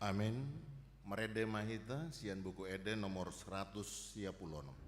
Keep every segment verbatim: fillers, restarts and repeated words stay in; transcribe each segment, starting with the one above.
Amen. Marende ma hita sian Buku Ende nomor seratus sia pulu onom.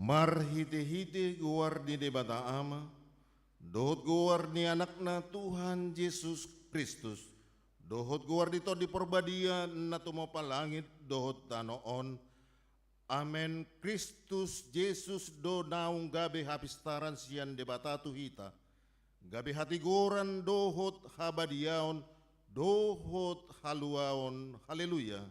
Marhitehite goar ni Debata Ama, dohot goar ni Anakna Tuhan Jesus Kristus, dohot goar ni Tondi Parbadia na tumompa langit dohot tano on. Amen. Kristus Jesus do naung gabe hapistaran sian Debata tu hita, gabe hatigoran dohot habadiaon dohot haluaon. Haleluya.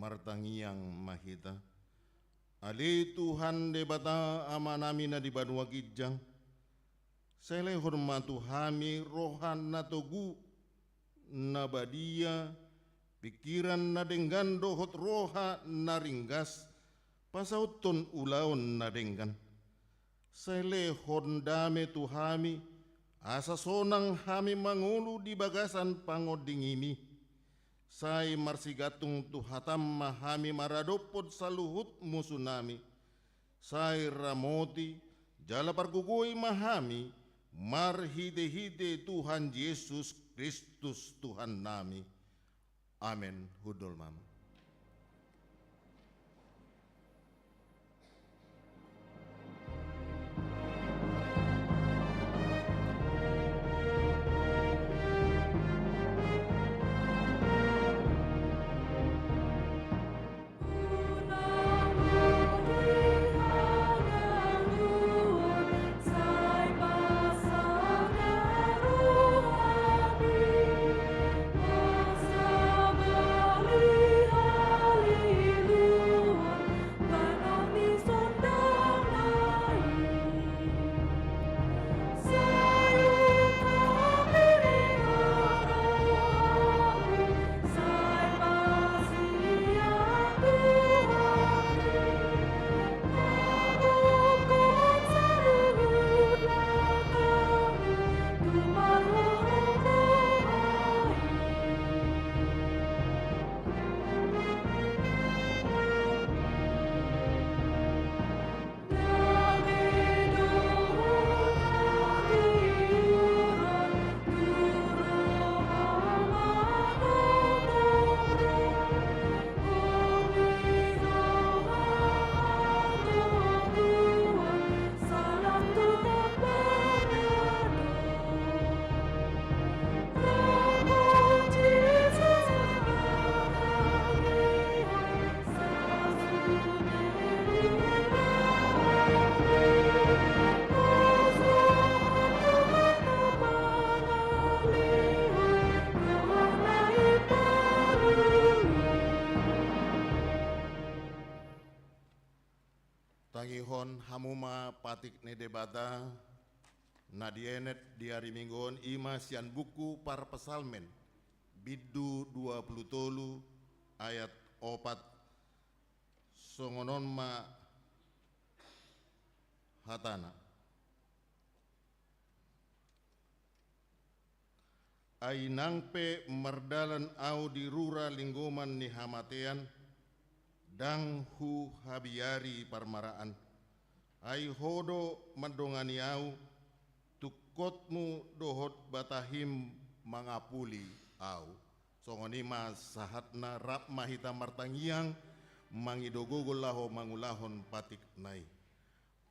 Martangiang ma hita. Ale Tuhan Debata Amanami na di banua ginjang, sai lehon ma tu hami roha na togu, na badia, pingkiran na denggan dohot roha na ringgas, pasauthon ulaon na denggan. Sai lehon dame tu hami, asa sonang hami mangolu di bagasan pangondingimi. Sai marsigantung tu hatam ma hami maradophon saluhut musunami. Sai ramoti jala pargogoi ma hami marhitehite Tuhan Jesus Kristus Tuhannami. Amen. Hundul ma. Tangihon hamu ma patik ni Debata na dienet di ari Minggu on, i ma sian buku Parpsalmen, bindu dua pulu tolu, ayat opat, songon on ma hatana. Ai nang pe mardalan ahu di rura linggoman ni hamatean, ndang huhabiari parmaraan. Ai Ho do mandongani ahu, tungkotmu dohot batahim mangapuli ahu. Songon i ma sahatna, rap ma hita martangiang, mangido gogo laho mangulahon patik na i.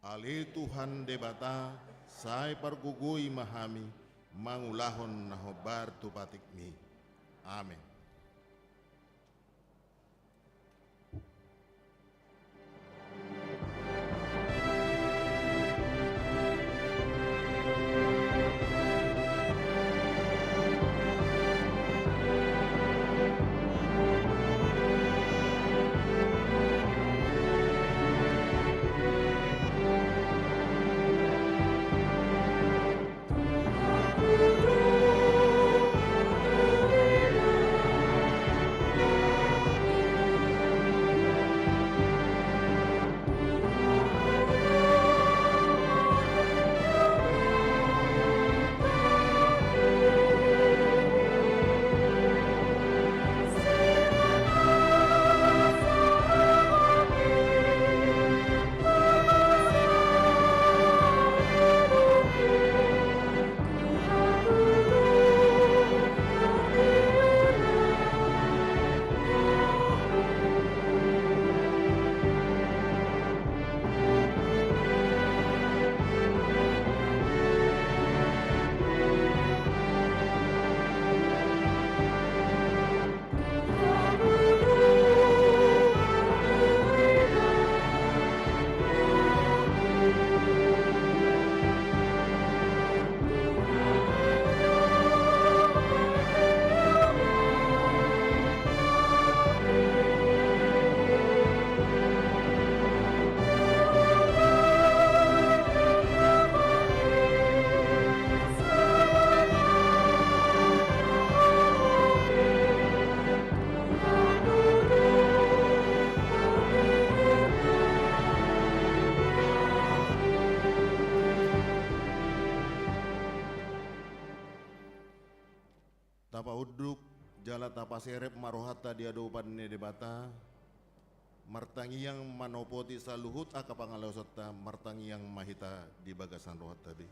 Ale Tuhan Debata, sai pargogoi ma hami mangulahon na hombar tu patikmi. Amen. Tapaunduk jala tapaserep ma rohanta di adopan ni Debata, martangiang manopoti saluhut angka pangalaosanta, martangiang ma hita di bagasan rohanta be.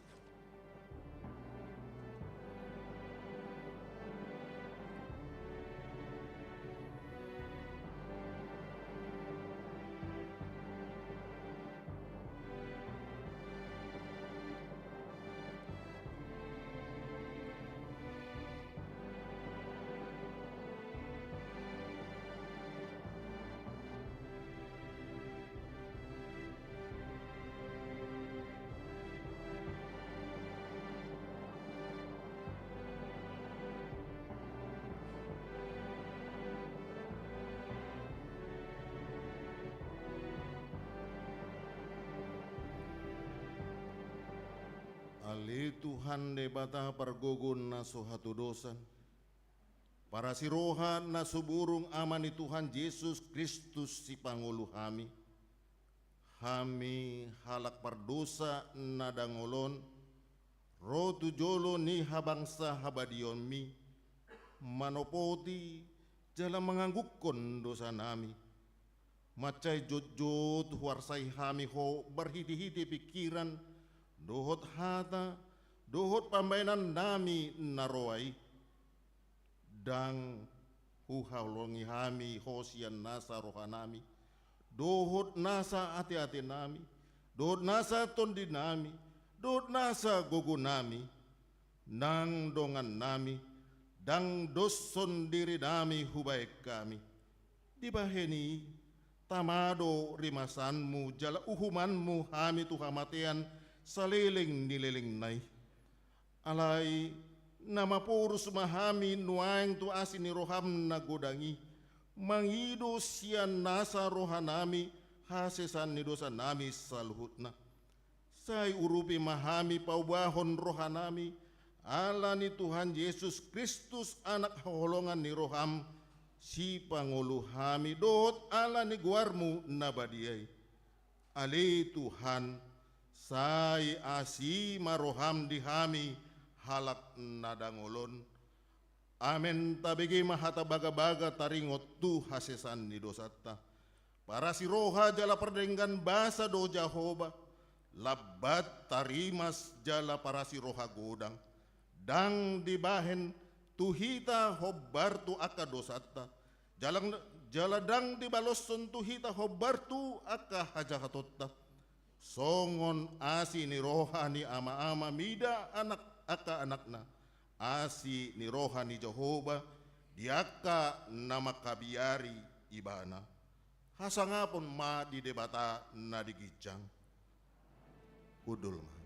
Ale Tuhan Debata pargogo na so hatudosan, parasi roha na so burung Ama ni Tuhan Jesus Kristus sipangolu hami. Hami halak pardosa na dangol on, ro tu jolo ni habangsa habadiaonmi, manopoti jala manganggungkon dosanami. Mansai jotjot huarsai hami Ho marhitehite pingkiran, dohot hata, dohot pambahenannami na roa i. Ndang huhaholongi hami Ho sian nasa rohanami, dohot nasa ateatenami, dohot nasa tondinami, dohot nasa gogonami, nang dongannami, ndang doshon dirinami hubahen hami. Dibahen i, tama do rimasanmu jala uhumanmu hami tu hamatean saleleng ni lelengna i. Alai na maporus ma hami nuaeng tu asi ni roham na godang i, mangido sian nasa rohanami hasesaan ni dosanami saluhutna. Sai urupi ma hami paubahon rohanami, ala ni Tuhan Jesus Kristus, Anak haholongan ni roham, sipangolu hami, dohot ala ni goarmu na badia i. Ale Tuhan, sai asi ma roham di hami halak na dangol on. Amen. Tabege ma hata bagabaga taringot tu hasesaan ni dosanta. Parasi roha jala pardenggan basa do Jahowa, lambat tarimas jala parasi roha godang. Ndang dibahen tu hita hombar tu angka dosanta, jala, jala ndang dibaloshon tu hita hombar tu angka hajahatonta. Songon asi ni roha ni ama-ama mida anak, angka anakna, asi ni roha ni Jahowa di angka na mangkabiari Ibana. Hasangapon ma di Debata na di ginjang. Hundul ma.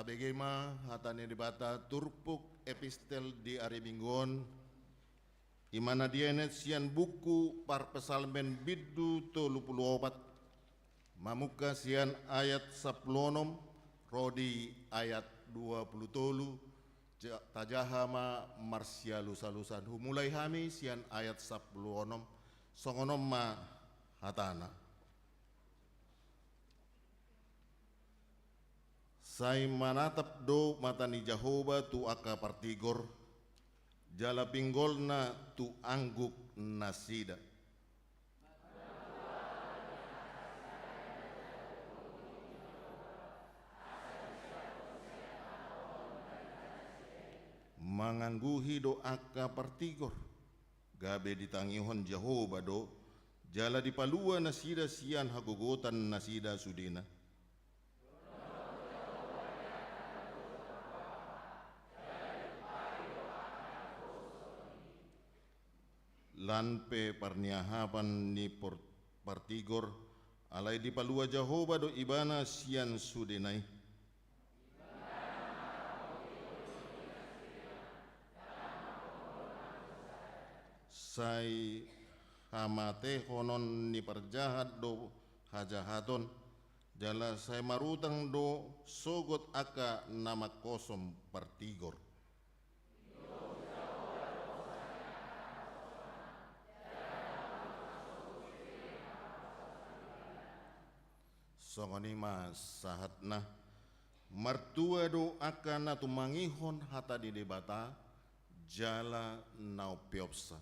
Tabege ma hata ni Debata turpuk epistel di ari Minggu on, i ma na dienet sian buku Parpsalmen bindu tolu pulu opat, mamungka sian ayat sampulu onom ro di ayat dua pulu tolu. Ja-, tajaha ma marsialusalusan. Humulai hami sian ayat sampulu onom, songon on ma hatana. Sai manatap do mata ni Jahowa tu angka partigor, jala pinggolna tu angguk nasida. Mangangguhi do angka partigor, gabe ditangihon Jahowa do, jala dipalua nasida sian hagogotan nasida sudena. Lan pe parniahapan ni por-, partigor, alai dipalua Jahowa do ibana sian sudena i. Sai hamatehonon ni parjahat do hajahaton, jala sai marutang do sogot angka na manghosom partigor. Songon i ma sahatna. Martua do angka na tumangihon hata ni Debata, jala na umpeopsa.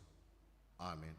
Amen.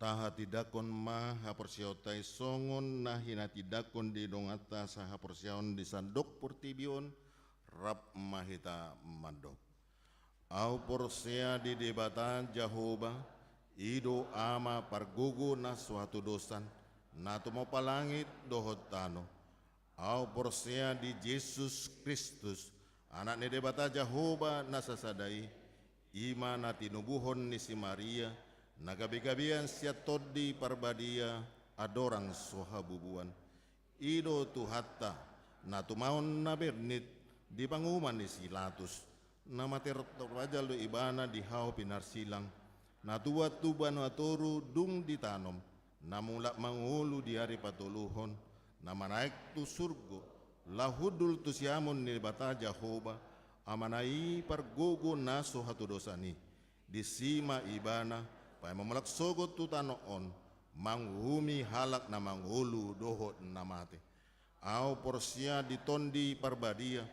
Tahatindangkon ma haporseaonta i songon na hinatindangkon di donganta sahaporseaon di sandok portibi on. Rap ma hita mandok. Ahu porsea di Debata Jahowa, i do Ama pargogo na so hatudosan, na tumompa langit dohot tano. Ahu porsea di Jesus Kristus, Anak ni Debata Jahowa na sasada i, i ma na tinubuhon ni si Maria, na gabe-gabean sian Tondi Parbadia, andorang so habubuan. I do Tuhanta, na tumaon na bernit di panguhuman ni si Pilatus, na martir-, martirmajal do ibana di hau pinarsilang, na tuat tu banua toru dung ditanom, na mulak mangolu di ari patoluhon, na manaek tu surgo, laho hundul tu siamun ni Debata Jahowa, Amana i pargogo na so hatudosan i. Disi ma ibana, paima mulak sogot tu tano on, manguhumi halak na mangolu dohot na mate. Ahu porsea di Tondi Parbadia,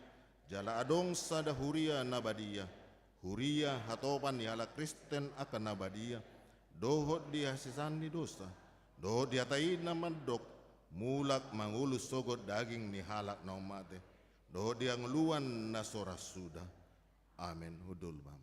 jala adong sada huria na badia, huria hatopan ni halak Kristen angka na badia, dohot di hasesaan ni dosa, dohot di hata i na mandok, mulak mangolu sogot daging ni halak na mate, dohot di hangoluan na so ra suda. Amen. Hundul ma.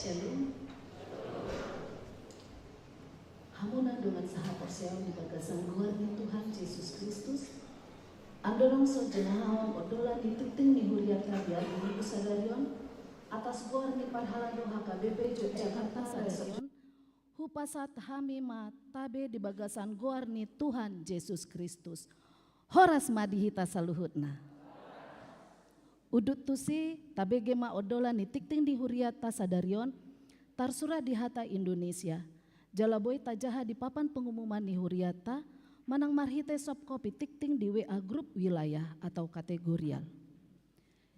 Shalom. Hamuna dongan sahaporseaon di bagasan goar ni Tuhan Jesus Kristus. Andorang so jinahaon ondolan ni tingting ni huriata di ari Minggu sadari on, atas goar ni parhalado H K B P Yogyakarta sadari on, hupasahat hami ma tabe di bagasan goar ni Tuhan Jesus Kristus. Horas ma di hita saluhutna. Udut tusi, tabege ma ondolan ni tingting ni huriata sadari on, tarsurat di hata Indonesia. Jala boi tajaha di papan pengumuman ni huriata, manang marhite soft copy tingting di W A grup wilayah atau kategorial.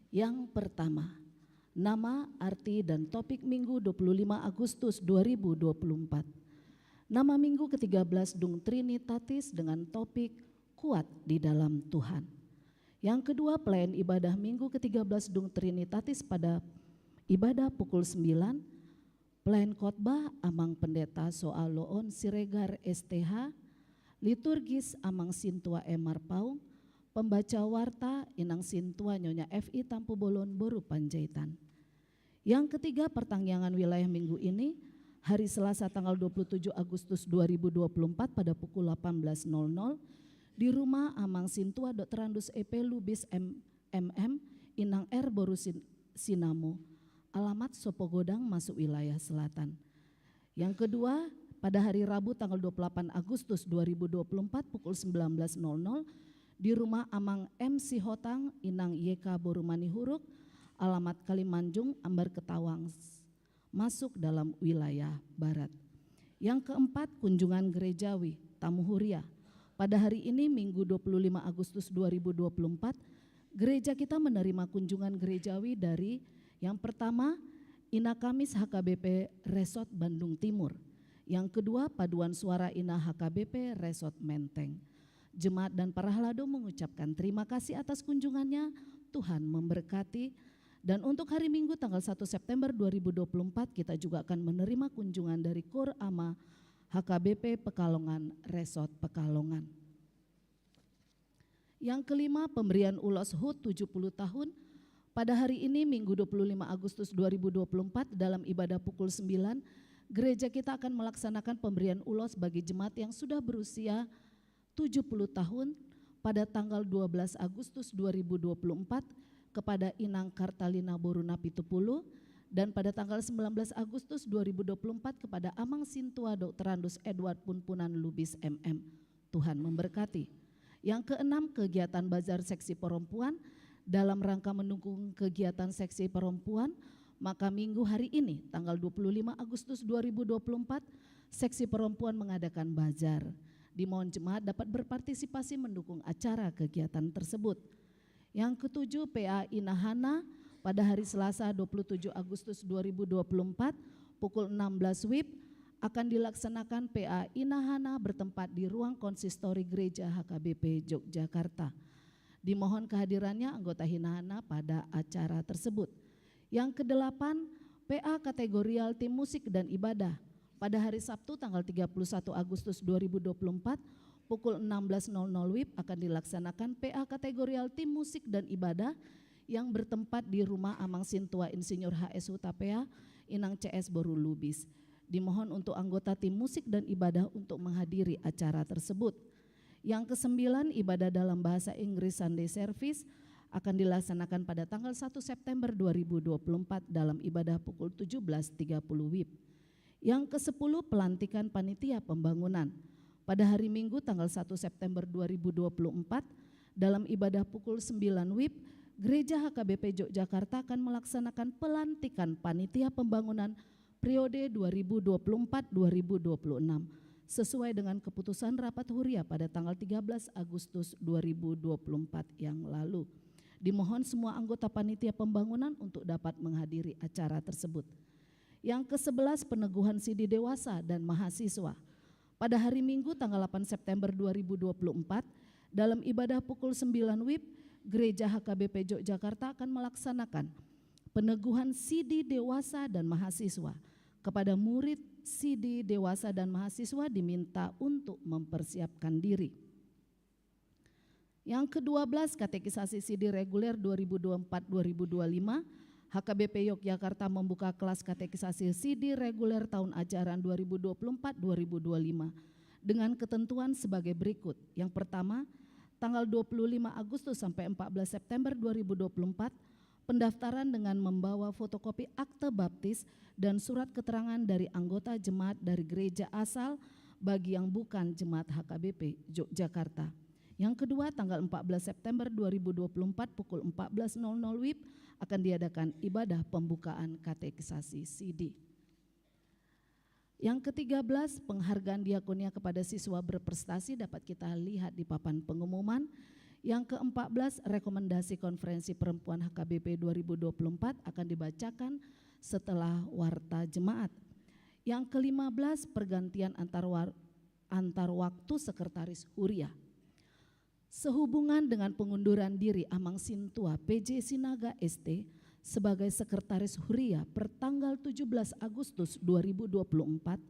Yang pertama, nama, arti, dan topik Minggu dua puluh lima Agustus dua ribu dua puluh empat. Nama Minggu ketiga belas dung Trinitatis dengan topik Kuat di dalam Tuhan. Yang kedua, pelayan ibadah Minggu ketiga belas dung Trinitatis pada ibadah pukul sembilan, pelayan khotbah Amang Pendeta Soaloon Siregar S T H, liturgis Amang Sintua M Marpaung, pembaca warta Inang Sintua Nyonya F I Tampubolon boru Panjaitan. Yang ketiga, pertangiangan wilayah minggu ini, hari Selasa tanggal dua puluh tujuh Agustus dua ribu dua puluh empat pada pukul delapan belas nol nol di rumah Amang Sintua Doktorandus E P Lubis M M, Inang R boru Sin-, Sinamo. Alamat Sopo Godang, masuk wilayah selatan. Yang kedua, pada hari Rabu tanggal dua puluh delapan Agustus dua ribu dua puluh empat pukul sembilan belas nol nol di rumah Amang M Sihotang, Inang Y K boru Manihuruk, alamat Kalimanjung, Ambar Ketawang, masuk dalam wilayah barat. Yang keempat, kunjungan gerejawi, tamu huria. Pada hari ini, Minggu dua puluh lima Agustus dua ribu dua puluh empat, gereja kita menerima kunjungan gerejawi dari, yang pertama, Ina Kamis H K B P Resort Bandung Timur. Yang kedua, paduan suara Ina H K B P Resort Menteng. Jemaat dan parhalado mengucapkan terima kasih atas kunjungannya. Tuhan memberkati. Dan untuk hari Minggu tanggal satu September dua ribu dua puluh empat, kita juga akan menerima kunjungan dari Kor Ama H K B P Pekalongan, Resort Pekalongan. Yang kelima, pemberian ulos hut tujuh puluh tahun. Pada hari ini, Minggu dua puluh lima Agustus dua ribu dua puluh empat, dalam ibadah pukul sembilan, gereja kita akan melaksanakan pemberian ulos bagi jemaat yang sudah berusia tujuh puluh tahun pada tanggal dua belas Agustus dua ribu dua puluh empat kepada Inang Kartalina boru Napitupulu, dan pada tanggal sembilan belas Agustus dua ribu dua puluh empat kepada Amang Sintua Doktorandus Edward Punpunan Lubis M M. Tuhan memberkati. Yang keenam, kegiatan bazar seksi perempuan. Dalam rangka mendukung kegiatan seksi perempuan, maka Minggu hari ini, tanggal dua puluh lima Agustus dua ribu dua puluh empat, seksi perempuan mengadakan bazar. Dimohon jemaat dapat berpartisipasi mendukung acara kegiatan tersebut. Yang ketujuh, P A Ina Hana pada hari Selasa dua puluh tujuh Agustus dua ribu dua puluh empat pukul enam belas wib akan dilaksanakan P A Ina Hana bertempat di ruang konsistori Gereja H K B P Yogyakarta. Dimohon kehadirannya anggota Ina Hana pada acara tersebut. Yang kedelapan, P A kategorial tim musik dan ibadah. Pada hari Sabtu tanggal tiga puluh satu Agustus dua ribu dua puluh empat, pukul enam belas nol nol wib akan dilaksanakan P A kategorial tim musik dan ibadah yang bertempat di rumah Amang Sintua Insinyur H S Hutapea, Inang C S boru Lubis. Dimohon untuk anggota tim musik dan ibadah untuk menghadiri acara tersebut. Yang kesembilan, ibadah dalam bahasa Inggris Sunday Service akan dilaksanakan pada tanggal satu September dua ribu dua puluh empat dalam ibadah pukul tujuh belas tiga puluh wib. Yang kesepuluh, pelantikan panitia pembangunan. Pada hari Minggu tanggal satu September dua ribu dua puluh empat, dalam ibadah pukul sembilan wib, Gereja H K B P Yogyakarta akan melaksanakan pelantikan panitia pembangunan periode dua ribu dua puluh empat dua ribu dua puluh enam, sesuai dengan keputusan rapat huria pada tanggal tiga belas Agustus dua ribu dua puluh empat yang lalu. Dimohon semua anggota panitia pembangunan untuk dapat menghadiri acara tersebut. Yang kesebelas, peneguhan sidi dewasa dan mahasiswa. Pada hari Minggu tanggal delapan September dua ribu dua puluh empat, dalam ibadah pukul sembilan wib, Gereja H K B P Yogyakarta akan melaksanakan peneguhan sidi dewasa dan mahasiswa. Kepada murid, sidi dewasa dan mahasiswa diminta untuk mempersiapkan diri. Yang kedua belas, katekisasi sidi reguler dua ribu dua puluh empat dua ribu dua puluh lima H K B P Yogyakarta membuka kelas katekisasi sidi reguler tahun ajaran dua ribu dua puluh empat dua ribu dua puluh lima dengan ketentuan sebagai berikut. Yang pertama, tanggal dua puluh lima Agustus sampai empat belas September dua ribu dua puluh empat, pendaftaran dengan membawa fotokopi akte baptis dan surat keterangan dari anggota jemaat dari gereja asal bagi yang bukan jemaat H K B P Yogyakarta. Yang kedua, tanggal empat belas September dua ribu dua puluh empat pukul empat belas nol nol W I B akan diadakan ibadah pembukaan katekisasi sidi. Yang ketiga belas, penghargaan diakonia kepada siswa berprestasi dapat kita lihat di papan pengumuman. Yang keempat belas, rekomendasi konferensi perempuan H K B P dua ribu dua puluh empat akan dibacakan setelah warta jemaat. Yang kelima belas, pergantian antar war-, antar waktu sekretaris huria. Sehubungan dengan pengunduran diri Amang Sintua P J Sinaga S T sebagai sekretaris huria per tanggal tujuh belas Agustus dua ribu dua puluh empat,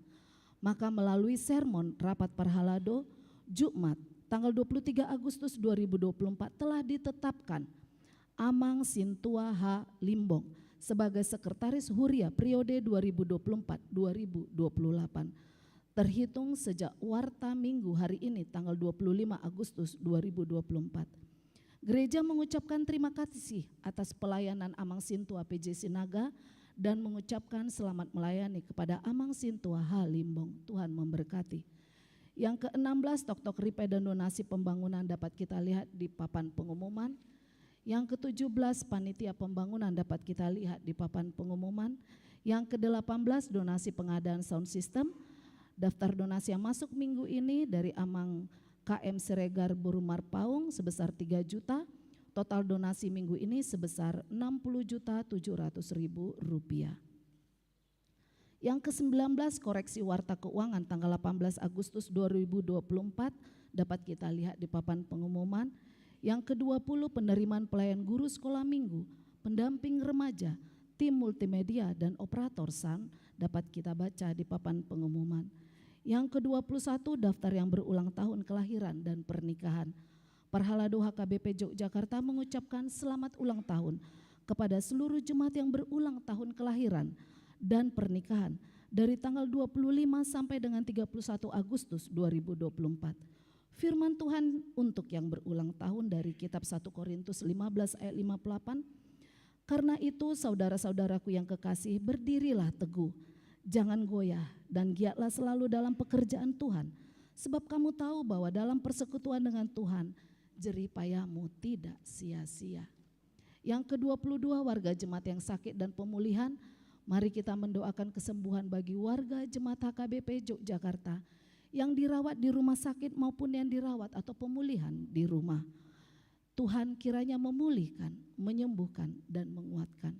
maka melalui sermon rapat parhalado Jumat tanggal dua puluh tiga Agustus dua ribu dua puluh empat telah ditetapkan Amang Sintua H Limbong sebagai sekretaris huria periode dua ribu dua puluh empat dua ribu dua puluh delapan, terhitung sejak warta Minggu hari ini, tanggal dua puluh lima Agustus dua ribu dua puluh empat. Gereja mengucapkan terima kasih atas pelayanan Amang Sintua P J Sinaga dan mengucapkan selamat melayani kepada Amang Sintua H Limbong. Tuhan memberkati. Yang keenam belas, toktok ripe dan donasi pembangunan dapat kita lihat di papan pengumuman. Yang ketujuh belas, panitia pembangunan dapat kita lihat di papan pengumuman. Yang kedelapan belas, donasi pengadaan sound system. Daftar donasi yang masuk minggu ini dari Amang K M Siregar Borumarpaung sebesar tiga juta. Total donasi minggu ini sebesar enam puluh juta tujuh ratus ribu rupiah. Yang kesembilan belas, koreksi warta keuangan tanggal delapan belas Agustus dua ribu dua puluh empat dapat kita lihat di papan pengumuman. Yang kedua puluh, penerimaan pelayan guru sekolah minggu, pendamping remaja, tim multimedia, dan operator sound dapat kita baca di papan pengumuman. Yang kedua puluh satu, daftar yang berulang tahun kelahiran dan pernikahan. Parhalado H K B P Yogyakarta mengucapkan selamat ulang tahun kepada seluruh jemaat yang berulang tahun kelahiran dan pernikahan dari tanggal dua puluh lima sampai dengan tiga puluh satu Agustus dua ribu dua puluh empat. Firman Tuhan untuk yang berulang tahun dari kitab satu Korintus lima belas ayat lima puluh delapan, "Karena itu, saudara-saudaraku yang kekasih, berdirilah teguh, jangan goyah, dan giatlah selalu dalam pekerjaan Tuhan, sebab kamu tahu bahwa dalam persekutuan dengan Tuhan, jerih payahmu tidak sia-sia." Yang kedua puluh dua, warga jemaat yang sakit dan pemulihan, mari kita mendoakan kesembuhan bagi warga jemaat H K B P Yogyakarta yang dirawat di rumah sakit maupun yang dirawat atau pemulihan di rumah. Tuhan kiranya memulihkan, menyembuhkan, dan menguatkan.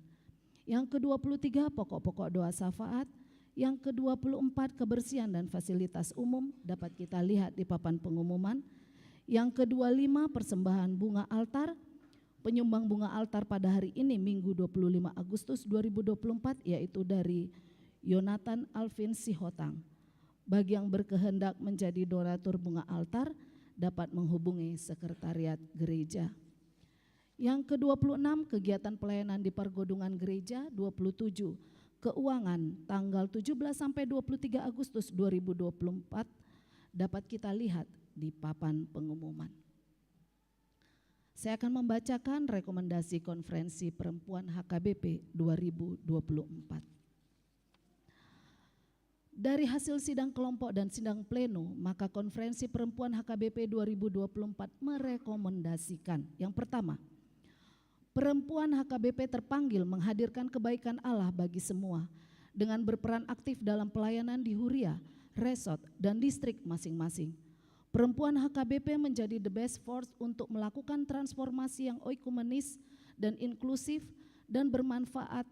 Yang kedua puluh tiga, pokok-pokok doa syafaat. Yang kedua puluh empat, kebersihan dan fasilitas umum, dapat kita lihat di papan pengumuman. Yang kedua lima, persembahan bunga altar. Penyumbang bunga altar pada hari ini, Minggu dua puluh lima Agustus dua ribu dua puluh empat, yaitu dari Yonatan Alvin Sihotang. Bagi yang berkehendak menjadi donatur bunga altar, dapat menghubungi sekretariat gereja. Yang kedua puluh enam, kegiatan pelayanan di Pargodungan Gereja. Dua puluh tujuh, keuangan tanggal tujuh belas sampai dua puluh tiga Agustus dua ribu dua puluh empat dapat kita lihat di papan pengumuman. Saya akan membacakan rekomendasi Konferensi Perempuan H K B P dua ribu dua puluh empat. Dari hasil sidang kelompok dan sidang pleno, maka Konferensi Perempuan H K B P dua ribu dua puluh empat merekomendasikan, yang pertama, perempuan H K B P terpanggil menghadirkan kebaikan Allah bagi semua dengan berperan aktif dalam pelayanan di huria, resort, dan distrik masing-masing. Perempuan H K B P menjadi the best force untuk melakukan transformasi yang oikumenis dan inklusif dan bermanfaat,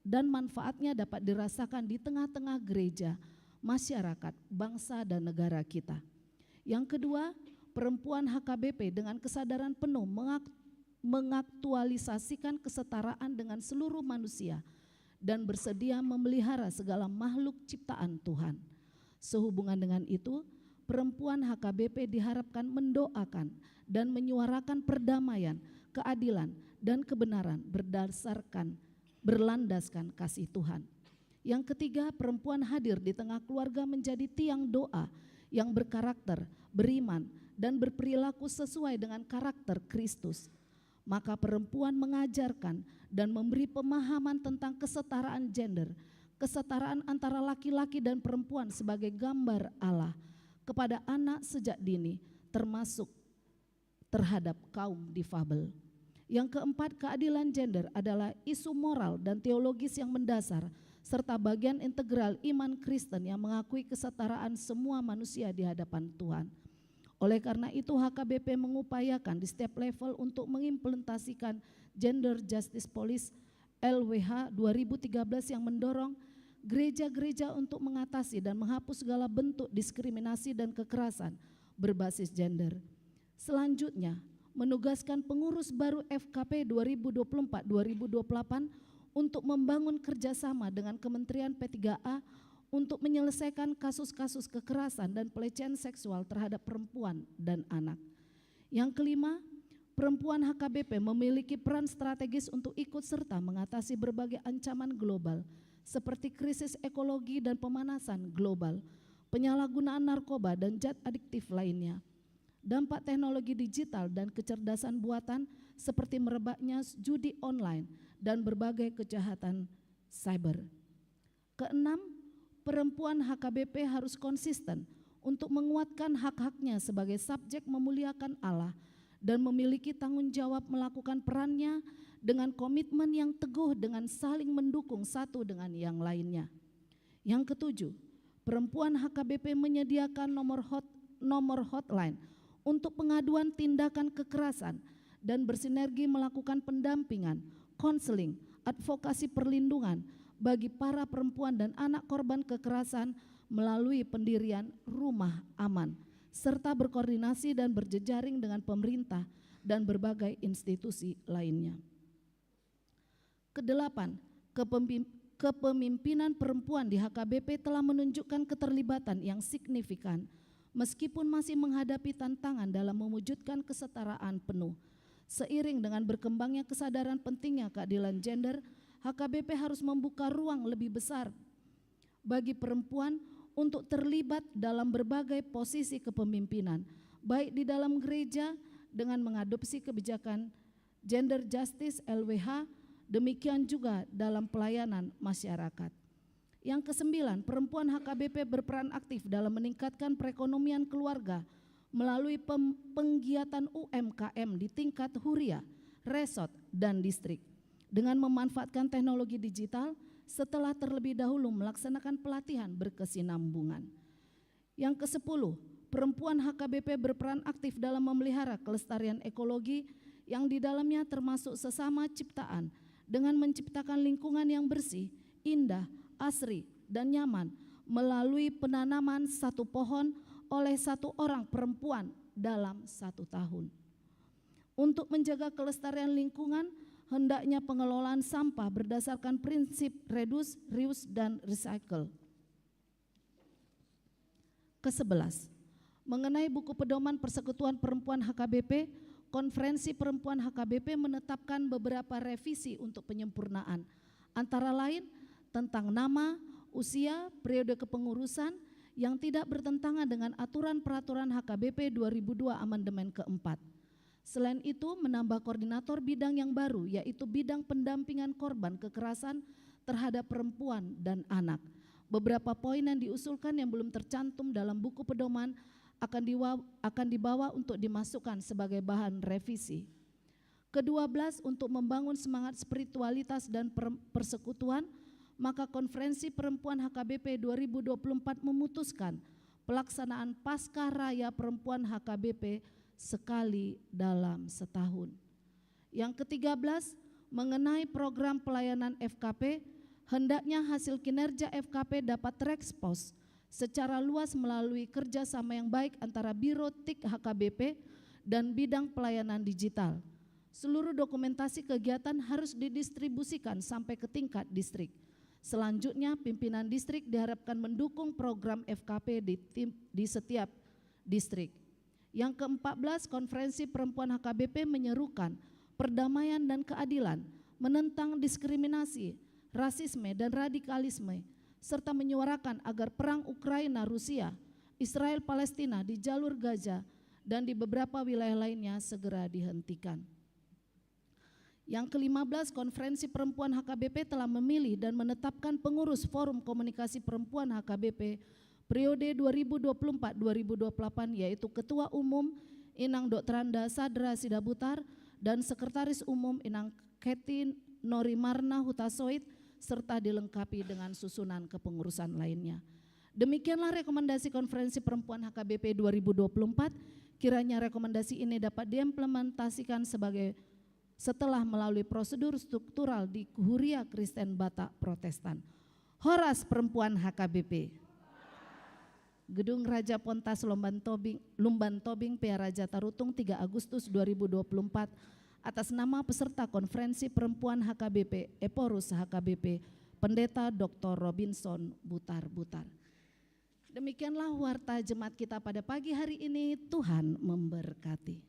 dan manfaatnya dapat dirasakan di tengah-tengah gereja, masyarakat, bangsa, dan negara kita. Yang kedua, perempuan H K B P dengan kesadaran penuh mengak-, mengaktualisasikan kesetaraan dengan seluruh manusia dan bersedia memelihara segala makhluk ciptaan Tuhan. Sehubungan dengan itu, perempuan H K B P diharapkan mendoakan dan menyuarakan perdamaian, keadilan, dan kebenaran berdasarkan berlandaskan kasih Tuhan. Yang ketiga, perempuan hadir di tengah keluarga menjadi tiang doa yang berkarakter, beriman, dan berperilaku sesuai dengan karakter Kristus. Maka perempuan mengajarkan dan memberi pemahaman tentang kesetaraan gender, kesetaraan antara laki-laki dan perempuan sebagai gambar Allah kepada anak sejak dini, termasuk terhadap kaum difabel. Yang keempat, keadilan gender adalah isu moral dan teologis yang mendasar serta bagian integral iman Kristen yang mengakui kesetaraan semua manusia di hadapan Tuhan. Oleh karena itu, H K B P mengupayakan di setiap level untuk mengimplementasikan Gender Justice Policy, L W H, dua ribu tiga belas yang mendorong gereja-gereja untuk mengatasi dan menghapus segala bentuk diskriminasi dan kekerasan berbasis gender. Selanjutnya, menugaskan pengurus baru F K P dua ribu dua puluh empat dua ribu dua puluh delapan untuk membangun kerjasama dengan Kementerian P tiga A untuk menyelesaikan kasus-kasus kekerasan dan pelecehan seksual terhadap perempuan dan anak. Yang kelima, perempuan H K B P memiliki peran strategis untuk ikut serta mengatasi berbagai ancaman global, seperti krisis ekologi dan pemanasan global, penyalahgunaan narkoba dan zat adiktif lainnya, dampak teknologi digital dan kecerdasan buatan, seperti merebaknya judi online dan berbagai kejahatan cyber. Keenam, perempuan H K B P harus konsisten untuk menguatkan hak-haknya sebagai subjek memuliakan Allah dan memiliki tanggung jawab melakukan perannya dengan komitmen yang teguh dengan saling mendukung satu dengan yang lainnya. Yang ketujuh, perempuan H K B P menyediakan nomor hot, nomor hotline untuk pengaduan tindakan kekerasan dan bersinergi melakukan pendampingan, konseling, advokasi perlindungan bagi para perempuan dan anak korban kekerasan melalui pendirian rumah aman, serta berkoordinasi dan berjejaring dengan pemerintah dan berbagai institusi lainnya. Kedelapan, kepemim-, kepemimpinan perempuan di H K B P telah menunjukkan keterlibatan yang signifikan, meskipun masih menghadapi tantangan dalam mewujudkan kesetaraan penuh. Seiring dengan berkembangnya kesadaran pentingnya keadilan gender, H K B P harus membuka ruang lebih besar bagi perempuan untuk terlibat dalam berbagai posisi kepemimpinan, baik di dalam gereja dengan mengadopsi kebijakan Gender Justice, L W H, demikian juga dalam pelayanan masyarakat. Yang kesembilan, perempuan H K B P berperan aktif dalam meningkatkan perekonomian keluarga melalui pem-, penggiatan U M K M di tingkat huria, resort, dan distrik, dengan memanfaatkan teknologi digital setelah terlebih dahulu melaksanakan pelatihan berkesinambungan. Yang kesepuluh, perempuan H K B P berperan aktif dalam memelihara kelestarian ekologi yang di dalamnya termasuk sesama ciptaan dengan menciptakan lingkungan yang bersih, indah, asri, dan nyaman melalui penanaman satu pohon oleh satu orang perempuan dalam satu tahun. Untuk menjaga kelestarian lingkungan, hendaknya pengelolaan sampah berdasarkan prinsip reduce, reuse, dan recycle. Kesebelas, mengenai buku pedoman Persekutuan Perempuan H K B P, Konferensi Perempuan H K B P menetapkan beberapa revisi untuk penyempurnaan, antara lain tentang nama, usia, periode kepengurusan yang tidak bertentangan dengan aturan peraturan H K B P dua ribu dua amandemen keempat. Selain itu, menambah koordinator bidang yang baru, yaitu bidang pendampingan korban kekerasan terhadap perempuan dan anak. Beberapa poin yang diusulkan yang belum tercantum dalam buku pedoman akan diwa-, akan dibawa untuk dimasukkan sebagai bahan revisi. Kedua belas, untuk membangun semangat spiritualitas dan per-, persekutuan, maka Konferensi Perempuan H K B P dua ribu dua puluh empat memutuskan pelaksanaan Paskah Raya Perempuan H K B P sekali dalam setahun. Yang ketiga belas, mengenai program pelayanan F K P, hendaknya hasil kinerja F K P dapat terekspos secara luas melalui kerjasama yang baik antara Biro T I K H K B P dan bidang pelayanan digital. Seluruh dokumentasi kegiatan harus didistribusikan sampai ke tingkat distrik. Selanjutnya, pimpinan distrik diharapkan mendukung program F K P di tim, di setiap distrik. Yang keempat belas, Konferensi Perempuan H K B P menyerukan perdamaian dan keadilan menentang diskriminasi, rasisme, dan radikalisme, serta menyuarakan agar perang Ukraina-Rusia, Israel-Palestina di Jalur Gaza, dan di beberapa wilayah lainnya segera dihentikan. Yang kelima belas, Konferensi Perempuan H K B P telah memilih dan menetapkan pengurus Forum Komunikasi Perempuan H K B P periode dua ribu dua puluh empat dua ribu dua puluh delapan, yaitu Ketua Umum Inang Doktoranda Sadra Sidabutar dan Sekretaris Umum Inang Keti Norimarna Hutasoit, serta dilengkapi dengan susunan kepengurusan lainnya. Demikianlah rekomendasi Konferensi Perempuan H K B P dua ribu dua puluh empat. Kiranya rekomendasi ini dapat diimplementasikan sebagai, setelah melalui prosedur struktural di Huria Kristen Batak Protestan. Horas perempuan H K B P. Gedung Raja Pontas Lumban Tobing, Lumban Tobing, Pea Raja Tarutung, tiga Agustus dua ribu dua puluh empat, atas nama peserta Konferensi Perempuan H K B P, Ephorus H K B P, Pendeta Doktor Robinson Butar-Butar. Demikianlah warta jemaat kita pada pagi hari ini. Tuhan memberkati.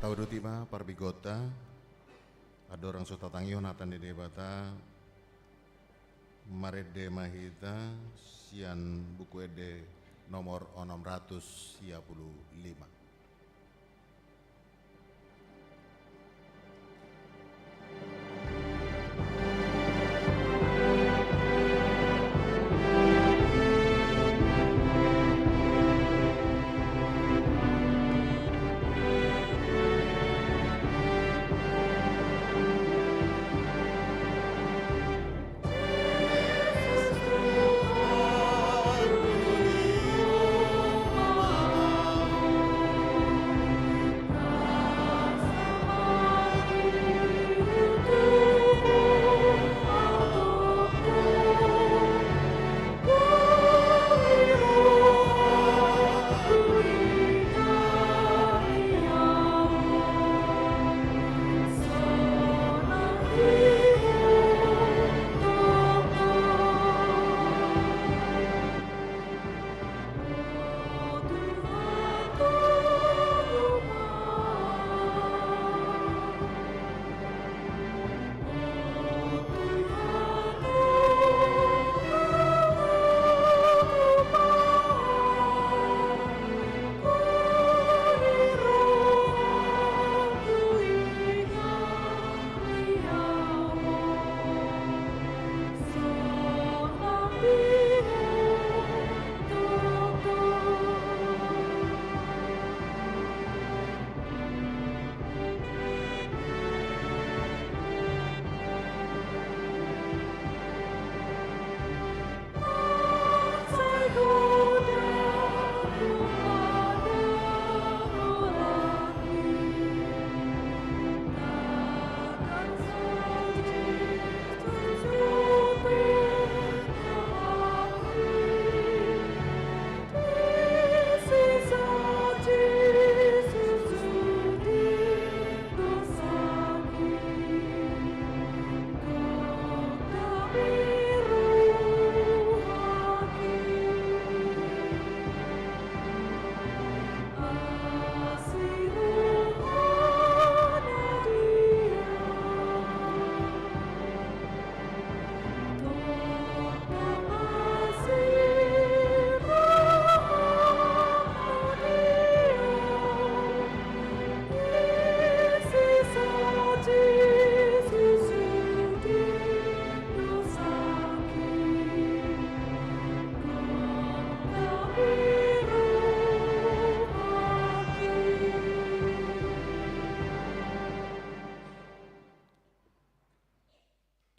Tauduti ma parbingkanta, andorang so tatangihon hata ni Debata, marende ma hita sian Buku Ende nomor onom ratus sia pulu lima.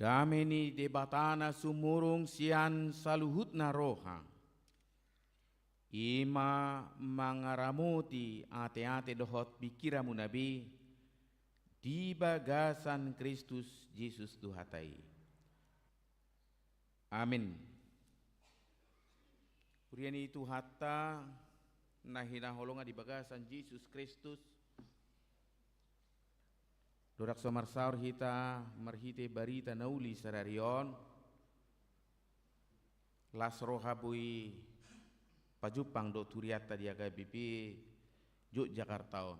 Dame ni Debata na sumurung sian saluhutna roha, i ma mangaramoti ateate dohot pingkiranmuna be di bagasan Kristus Jesus Tuhanta i. Amin. Huria ni Tuhanta na hinaholongan di bagasan Jesus Kristus, dohot so marsaor hita marhite barita na uli sadari on, las roha boi pajumpang dohot hurianta di H K B P Jogjakarta on.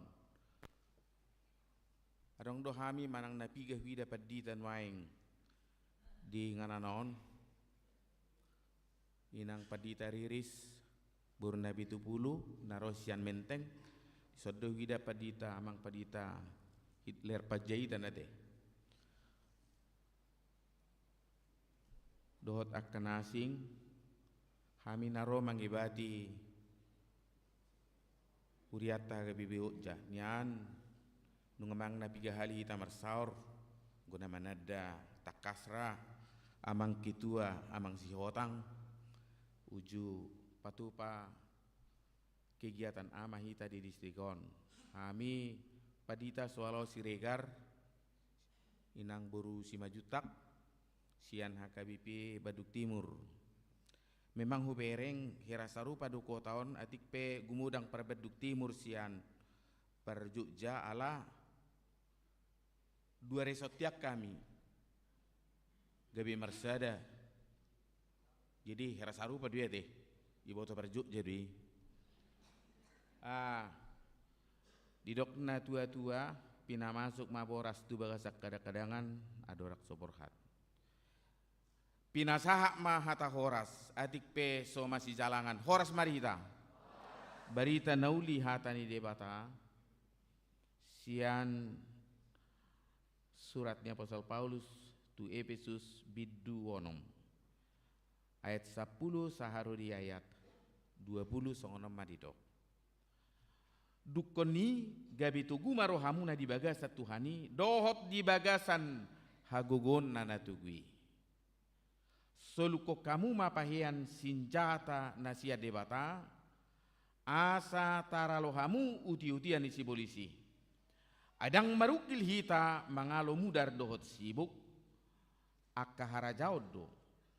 Adong do hami manang na piga huida pandita nuaeng di inganan on. Inang Pandita Riris, boru Nabitupulu, na ro sian Menteng. Dison do huida Pandita, Amang Pandita Hitler Panjaitan ate. Dohot angka na asing, hami na ro mangibati hurianta H K B P Jogja, nian nunga manang na piga hali hita marsaor, guna mananda tangkasna, Amang Ketua, Amang Sihotang, uju patupa kegiatan ama hita di distrik on. Hami Pandita Soalo Siregar, Inang boru Simanjuntak, sian H K B P Bandung Timur. Memang hubereng hira sarupa do huota on, atik pe gumodang par Bandung Timur sian par Jogja ala dua resort tiap hami gabe marsada. Jadi hira sarupa do i ate, diboto par Jogja do i. Ah, Didok na tua-tua, pinamasuk ma boras tu bagasan kadang-kadangan, andorang so borhat. Pinasahat ma hata horas, atik pe so masijalangan. Horas ma di hita. Barita na uli hata ni Debata, sian surat ni Apostel Paulus tu Epesus bindu onom. Ayat sampulu sahat ro di ayat dua pulu, songon on ma didok. Dungkon i gabe togu ma rohamuna di bagasan Tuhan i, dohot di bagasan hagogoonna na togu i. Solukkon hamu ma pahean sinjata na sian Debata, asa taralo hamu uti-utian ni sibolis i. Ai ndang marungkil hita mangalo mudar dohot sibuk, angka harajaon do,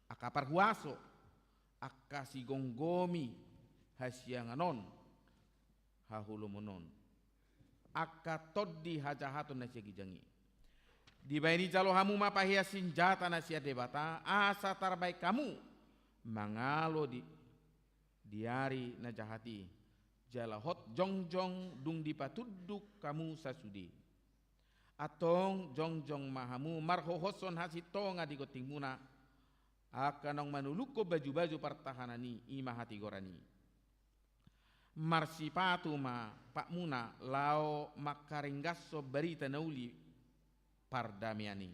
angka parhuaso, angka sigomgomi hasiangan on, haholomon on, angka tondi hajahaton na sian ginjang i. Dibahen i jalo hamu ma pahean sinjata na sian Debata, asa tarbahen hamu mangalo di, di ari na jahat i, jala hot jongjong dung dipatunduk hamu sasude. Antong jongjong ma hamu marhohoshon hasintonga di gontingmuna, angka naung manulukkon baju-baju partahanan i, i ma hatigoran i. Marsipatu ma patmuna laho mangkaringgashon barita na uli pardamean i.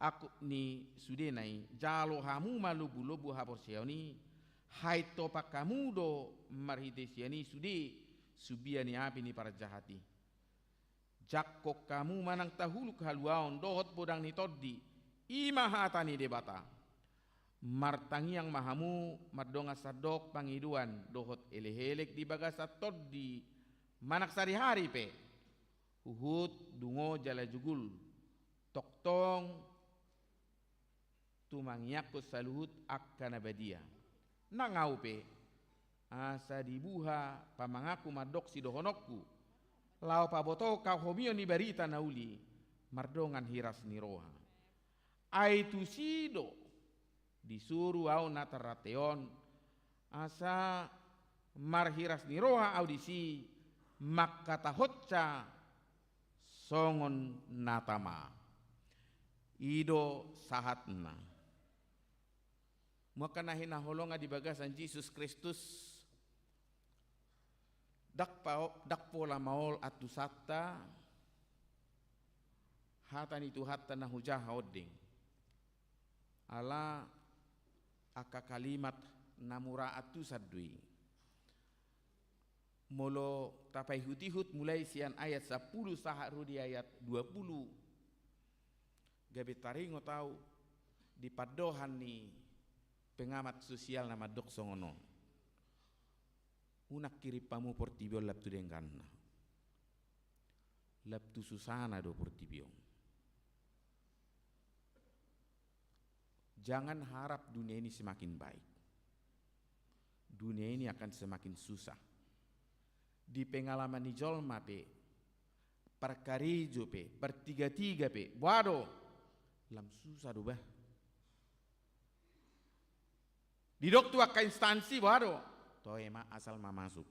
Angkup ni sudena i, jalo hamu ma lombu-lombu haporseaon i, haintopan hamu do marhite sian i sude sumbia ni api ni parjahat i. Jangkon hamu manang tahuluk haluaon dohot podang ni tondi, i ma hata ni Debata. Martangiang ma hamu mardongan sandok pangidoan dohot elek-elek di bagasan tondi manang sadihari pe, huhut dungo jala jugul, tongtong tumangiangkon saluhut angka na badia. Nang ahu pe, asa dibuha pamanganku mandok sidohononku, laho pabotohon hau homion ni barita na uli mardongan hiras ni roha. Ai tusi do disuru ahu na tarrante on, asa marhiras ni roha ahu disi mangkatahonsa songon na tama. I do sahatna. Angka na hinaholongan di bagasan Jesus Kristus, ndang pa-, ndang pola maol antusanta hata ni Tuhanta na hujaha ondeng. Ala angka kalimat na mura antusan do i. Molo tapaihut-ihut mulai sian ayat sampulu sahat ro di ayat dua pulu, gabe taringot ahu di pandohan ni pengamat sosial na mandok songon on. Unang kirim hamu portibi on lam tu dengganna. Lam tu susana do portibi on. Jangan harap dunia ini semakin baik. Dunia ini akan semakin susah. Di pengalaman ni jolma pe, parkarejo pe, partiga-tiga pe, boha do, lam susah do bah. Didok tu angka instansi, boha do, toe ma, asal ma masuk.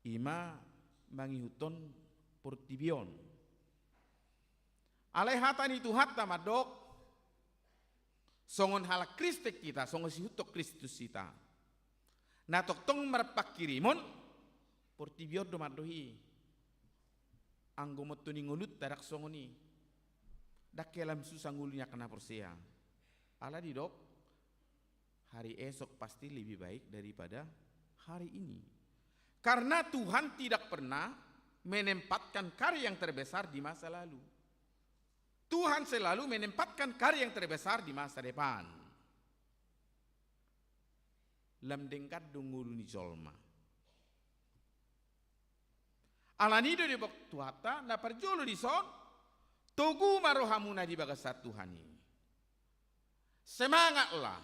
I ma mangihuthon portibi on. Alai hata ni Tuhanta mandok, songon halak Kristen hita, songon sihuthon Kristus hita, na tongtong marpangkirimon, portibi on do mandok i. Anggo montu ni ngolunta ndang songon i. Ndang hea lam susah ngolu ni angka na porsea. Ala didok, hari esok pasti lebih baik daripada hari ini. Karena Tuhan tidak pernah menempatkan karya yang terbesar di masa lalu. Tuhan selalu menempatkan karya yang terbesar di masa depan. Lam denggan do ngolu ni jolma. Alani do didok Tuhanta, na parjolo dison, togu ma rohamuna di bagasan Tuhan i. Semangatlah.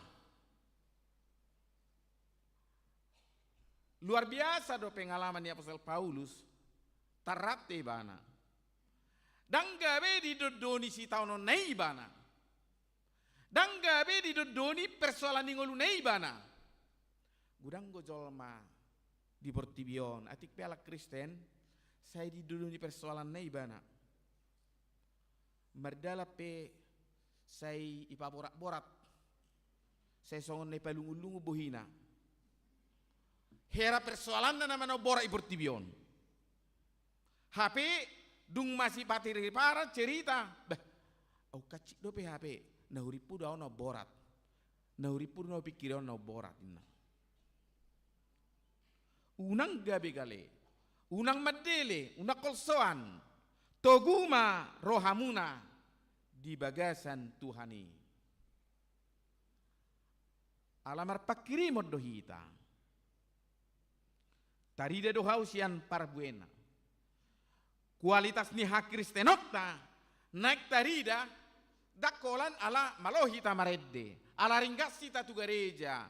Luar biasa do pengalaman ni Apostel Paulus, tarrante ibana. Ndang gabe didondoni sitaononna i ibana. Ndang gabe didondoni persoalan ni ngoluna i ibana. Godang do jolma di portibi on, atik pe halak Kristen, sai didodoni persoalanna ibana. Mardalan pe sai ipaborat-borat, sai songon na ipalungun-lungun bohina. Hera persoalanna na manaon borat di portibi on. Hape dung masipatiriparan cerita, bah, au kancik dope hape, na hurimpu do au na borat. Na hurimpu do na hupingkiri au na borat, ninna. Unang gabe gale, unang mandele, unang holsoan, togu ma rohamuna di bagasan Tuhan i. Ala marpanghirimon do hita. Tarida do hau sian parbuena. Kualitas ni hakristenonta naeng tarida, ndang holan ala malo hita marende, ala ringgas hita tu gareja,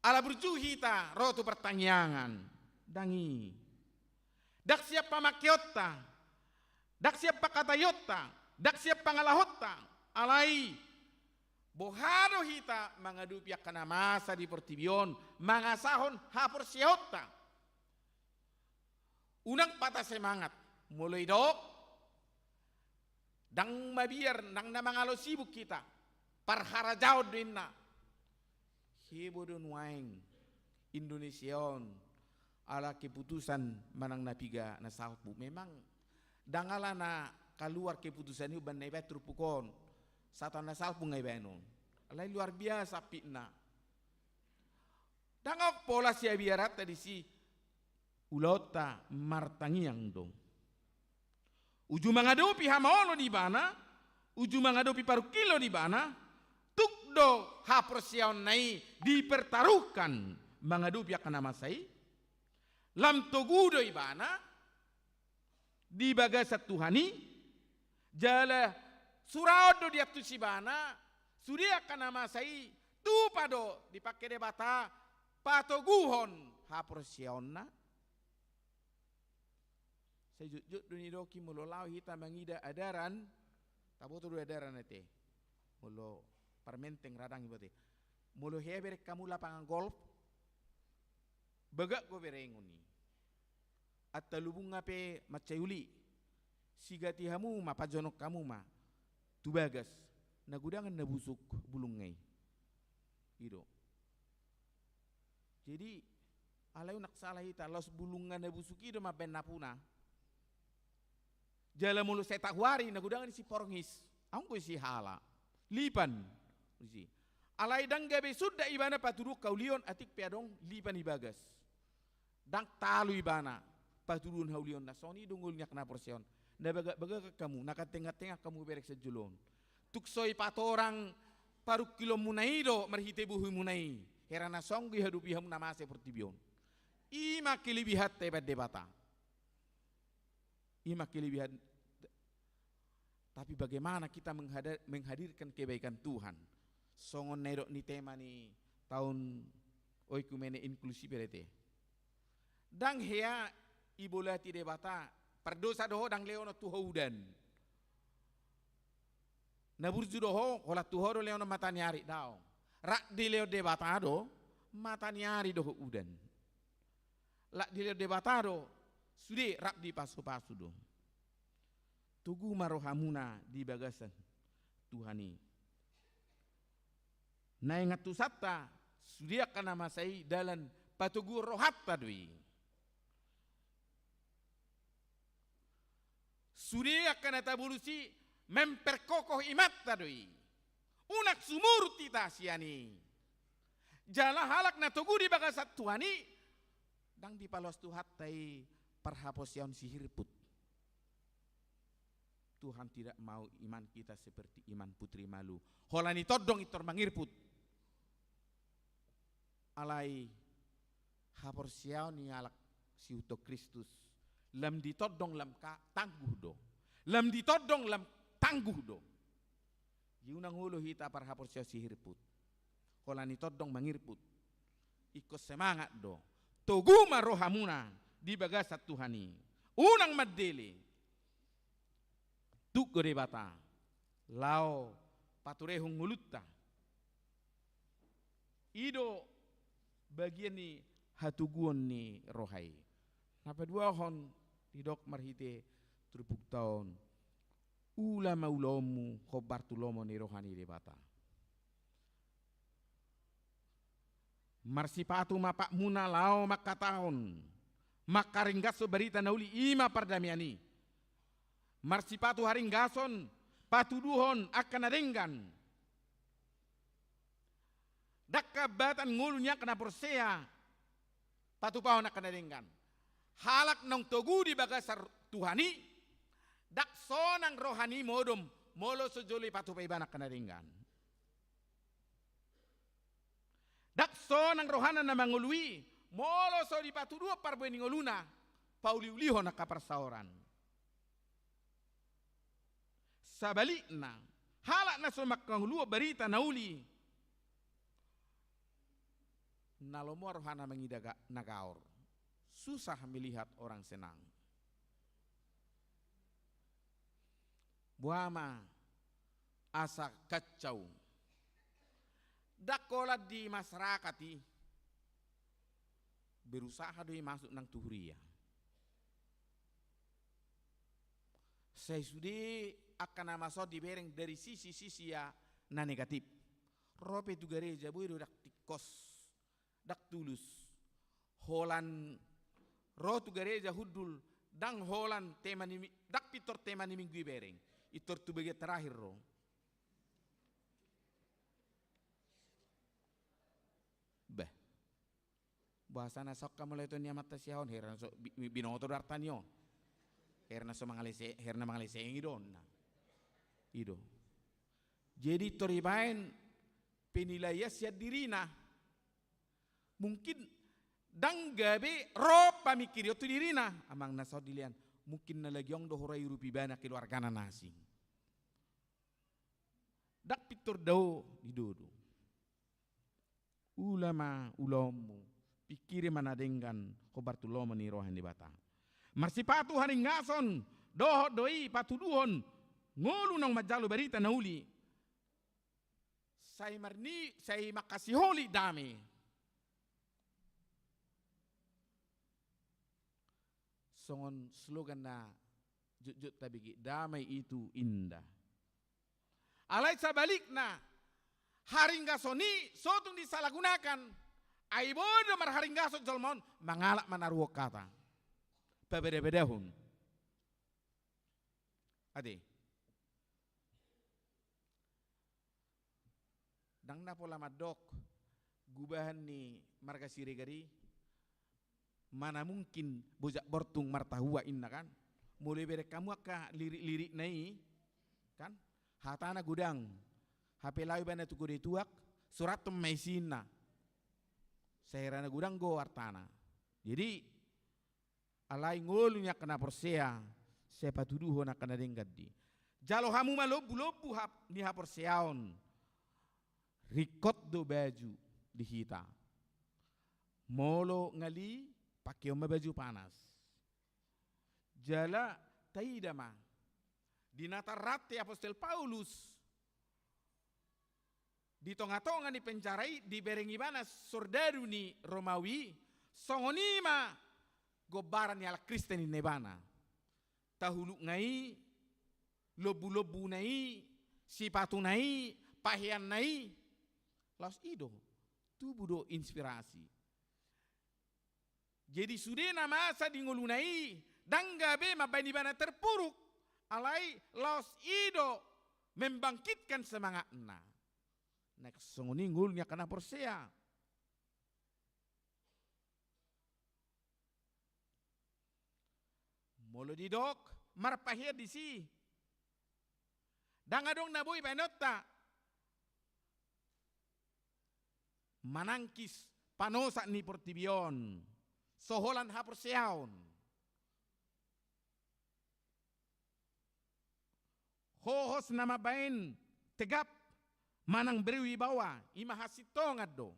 ala burju hita ro tu partangiangan. Ndang i. Ndang sian pamangkeonta, ndang sian pangkataionta, ndang sian pangalahonta. Alai boha do hita mangadopi angka na masa di portibi on, mangasahon haporseaonta. Unang patah semangat. Molo didok, ndang mabiar, ndang na mangalo sibuk hita, parharajaon do, ninna. Heboh do nuaeng Indonesia on ala keputusan manang na piga na salpu. Memang ndang ala na kaluar keputusan i umbahen na ibaen turpuk on, sahat na salpu nga ibaen on. Alai luar biasa apitna. Ndang adong pola siabiaranta disi. Ulaonta martangiang do. Uju mangadopi hamaolon ibana, uju mangadopi parungkilon ibana, tuk do haporseaonna i dipertaruhkan mangadopi angka na masa i. Lam togu do ibana di bagasan Tuhan i, jala suraon do diantusi ibana, sude angka na masa i tupa do dipangke Debata patoguhon haporseaonna. Sai jotjot do nidok i, molo laho hita mangida adaran, taboto do adaran ate. Molo parmenteng ra ndang diboto i. Molo hea bereng hamu lapangan golf, bagak do berengon i. Antar lubungna pe mansai uli, sigati hamu ma, pajonok hamu ma tu bagas, na godangan na busuk bulungna i. I do. Jadi, alai unang sala hita, laos bulungna na busuk i do mambaen napuna. Jala molo sai tahuari, na godangan i siporngis, anggo sihala, lipan. Alai ndang gabe sundat ibana patuduhon haulion, atik pe adong lipan di bagas. Ndang talu ibana patuduhon haulion. Na songon i do ngolu ni angka na porsea on. Na bagak-bagak hamu, na tengah-tengah hamu bereng sian jolo on. Tung so ipatorang parungkilonmuna i do marhite bohimuna i, hera na songgop dihadopi hamu na masa di portibi on. I ma kelebihanta ibaen Debata. I ma kelebihan. Tapi bagaimana kita menghada-, menghadirkan kebaikan Tuhan? Songon na nidok ni tema ni taon oikumene inklusif i do ate. Ndang hea ibolati Debata, pardosa do ho, ndang lehonon tu ho udan. Na burju do ho, holan tu ho do lehonon mataniari, daong. Rap dilehon Debata do mataniari dohot udan. Rap dilehon Debata do sude, rap dipasupasu do. Togu ma rohamuna di bagasan Tuhan i. Naeng antusanta sude angka na masa i dalan patoguhon rohanta do i. Sude angka na tabolus i memperkokoh imanta do i. Unang sumurut hita sian i. Jala halak na togu di bagasan Tuhan i, ndang dipaloas Tuhanta i parhaporseaon sihirput. Tuhan tidak mau iman kita seperti iman Putri Malu. Holan i tondong intor manghirput. Alai haporseaon ni halak siihuthon Kristus, lam ditondong lam ka-, tangguh do. Lam ditondong lam tangguh do. Jadi unang olo hita parhaporseaon sihirput. Holan i tondong manghirput. Ingkon semangat do. Togu ma rohamuna di bagasan Tuhan i. Unang mandele. Tuk do Debata laho paturehon ngolunta. I do bagian ni hatoguon ni roha i. Na paduahon didok marhite turpukta on, ula ma ulaonmu hombar tu lomo ni roha ni Debata. Marsipatu ma patmuna laho mangkatahon, mangharinggashon barita na uli, i ma pardamean i. Marsipatu haringgason patuduhon angka na denggan. Ndang hambatan ngolu ni angka na porsea patupahon angka na denggan. Halak naung togu di bagasan Tuhan i, ndang sonang rohana i modom molo so jolo dipatupa ibana angka na denggan. Ndang sonang rohana na mangolu i molo so dipatuduhon parbue ni ngoluna pauliulihon angka parsaoran. Sabalikna, halak na so mangkangoluhon barita na uli, na lomo rohana mangida ga-, na gaor. Susah melihat orang senang. Boha ma asa kacau? Ndang holan di masyarakat i, berusaha do i masuk nang tu huria. Sai sude angka na masa on dibereng dari sisi-sisi na negatif. Ro pe tu gareja boi do ndang tingkos, ndang tulus. Holan ro tu gareja hundul, ndang holan tema ni mi-, ndang pintor tema ni minggu i bereng. Pintor tu bagian terakhir ro. Bah. Bahasa na sokka mulai tu ni amanta siahon, hera na so bi-, bi-, binoto do arta ni on. Hera na so mangalese-, hera na mangalesei do on na. I do. Jadi tor ibaen penilaian sian dirina. Mungkin ndang gabe ro pamingkirion tu dirina. Amang na saur dilean. Mungkin na lagi adong do hura iurupi ibana keluargana na asing. Ndang pintor dao didodo. Ula ma ulaonmu, pingkiri ma na denggan, hombar tu lomo ni roha ni Debata. Marsipatu haringgason, dohot do i patuduhon ngolu naung manjalo barita na uli. Sai marni, sai mangkasiholi dame. Songon slogan na jotjot tabege, damai itu indah. Alai sabalikna, haringgason i so tung disalagunakan. Ai boi do marharinggason jolma on, mangalap manaruhon hata. Pabadabadahon. Ate. Ndang na pola mandok, gubahan ni marga Siregar i, mana mungkin bojak bortung martahua inna kan. Molo ibereng hamu angka lirik-lirikna i, kan? Hatana godang. Hape laho ibana tu Gode Tuak, surathon ma isi inna. Sai hera na godang do artana. Jadi, alai ngolu ni angka na porsea, sai patuduhon angka na denggan do i. Jalo hamu ma lombu-lombu hap-, ni haporseaon. Ringkot do baju di hita. Molo ngali, pangkeon ma baju panas. Jala taida ma. Di na tarrante apostel Paulus, di tonga-tonga ni penjara i dibereng ibana sordadu ni Romawi, songon i ma gombaran ni halak Kristen ninna ibana. Tahulukna i, lombu-lombuna i, sipatuna i, paheanna i. Laos i do, tubu do inspirasi. Jadi sude na masa di ngoluna i, ndang gabe mambaen ibana terpuruk, alai laos i do membangkitkan semangatna. Na songon i ngolu ni angka na porsea. Molo didok, marpahean disi. Ndang adong na boi baenonta. Manangkis panosak ni portibi on. So holan haporseaon. Hohos na mambaen tegap manang berwibawa, i ma hasintongan do.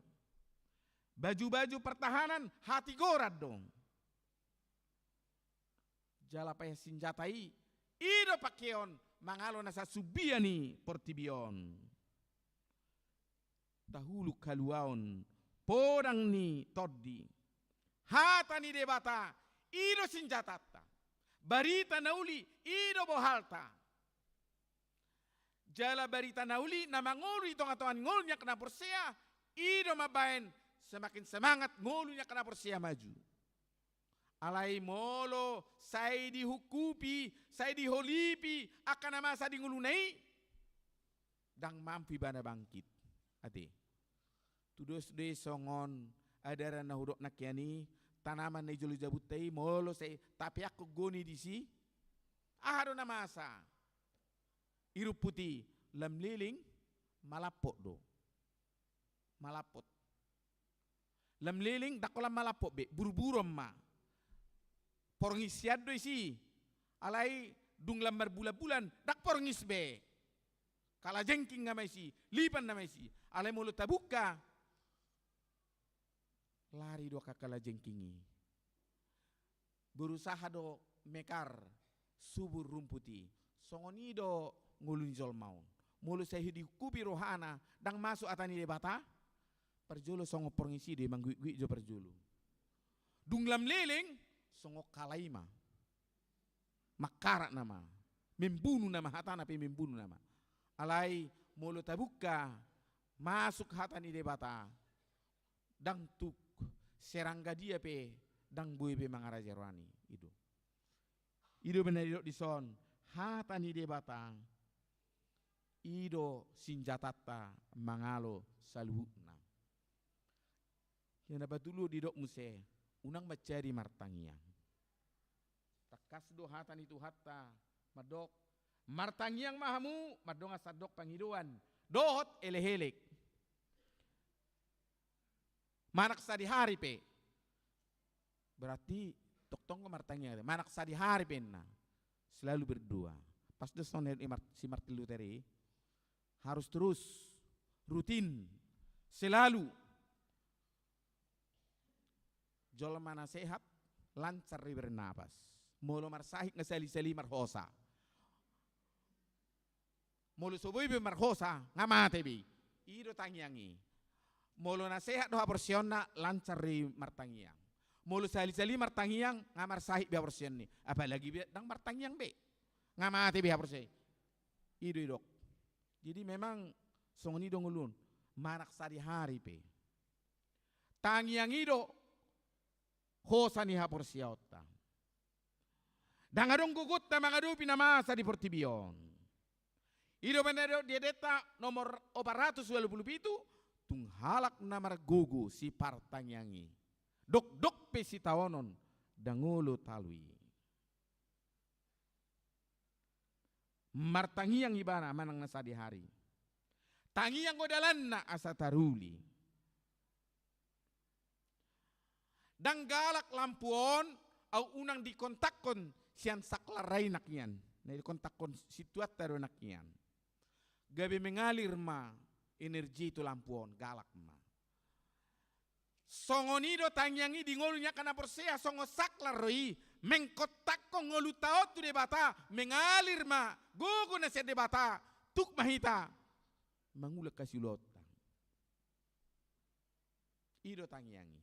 Baju-baju pertahanan hatigoran do. Jala pahean sinjata i, i do pangkeon mangalo na sasumbian i portibi on. tahuluk haluaon, podang ni tondi. Hata ni Debata, i do sinjatanta. Barita na uli, i do bohalta. Jala barita na uli na mangolu di tonga-tonga ni ngolu ni angka na porsea, i do mambahen semakin semangat ngolu ni angka na porsea maju. Alai molo sai dihungkupi, sai diholipi angka na masa di ngoluna i, ndang mampu ibana bangkit. Ate. Tudos do i songon adaran na hudok nangkinan i, tanaman na di jolo jabunta i, molo sai tapeakkon goni disi, aha do na masa? I rumput i, lam leleng, malampot do. Malampot. Lam leleng, ndang holan malampot be, burburon ma. Porngis sian do isi, alai dung lam marbulan-bulan, ndang porngis be. Kalajengking nama isi, lipan nama isi. Alai molo tabungka, lari do angka kalajengking i. Berusaha do mekar subur rumput i. Songon i do ngolu ni jolma on. Molo sai dihungkupi rohana, ndang masuk hata ni Debata, parjolo songon porngis i do i, mangguik-guik jo parjolo. Dung lam leleng, songon kala i ma. Mangkarak nama. Membunu nama, hatana pe membunu nama. Alai molo tabungka, masuk hata ni Debata, ndang tuk serangga dia pe, ndang boi be mangaraja rohana i. I do. I do umbahen na didok dison, hata ni Debata, i do sinjatanta mangalo saluhutna. Ia na patolu didok muse, unang mansadi martangiang. Tangkas do hata ni Tuhanta mandok, martangiang ma hamu, mardongan sandok pangidoan dohot elek-elek. Manang sadihari pe. Berarti tongtong do martangiang, manang sadihari pe ninna. Selalu berdoa. Pas do songon i Mar-, si Martin Luther i. Harus terus, rutin, selalu. Jolma na sehat, lancar i bernapas. Molo marsahit nga sahali-sahali marhosa. Molo so boi be marhosa, nga mate be i. I do tangiang i. Molo na sehat do haporseaonna, lancar i martangiang. Molo sahali-sahali martangiang, nga marsahit be haporseaonna i. Apalagi be ndang martangiang be, nga mate be haporseaon i. I do didok. Jadi memang songon i do ngolu on. Manang sadihari pe. Tangiang i do hosa ni haporseaonta. Ndang adong gogonta mangadopi na masa di portibi on. I do umbahen na didok di Ende-ende ta nomor opat ratus ualu pulu pitu, tung halak na margogo sipartangiang i. Dokdok pe sitaonon, ndang olo talu i. Martangiang ibana manang na sadihari. Tangiang do dalanna asa taruli. Ndang galak lampu on, aut unang dikontakkon sian saklar i nangkinan. Na dikontakkon sintuanta do nangkinan. Gabe mengalir ma energi tu lampu on, galak ma. Songon i do tangiang i di ngolu ni angka na porsea, songon saklar do i, mengkontakkon ngolunta on tu Debata, mengalir ma gogo na sian Debata, tuk ma hita mangula hasiulaonta. I do tangiang i.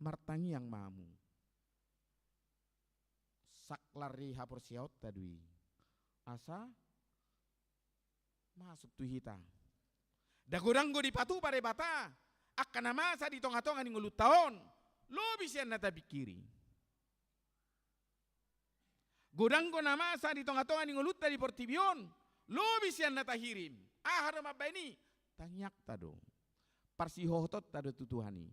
Martangiang ma hamu. Saklar ni haporseaonta do i. Asa masuk tu hita. Ndang godang do dipatupa Debata angka na masa di tonga-tonga ni ngolunta on, lobi sian na tapingkiri. Godang do na masa di tonga-tonga ni ngolunta di portibi on, lobi sian na tahirim. Aha do mambahen i? Tangiangta do. Parsihohotonta do tu Tuhan i.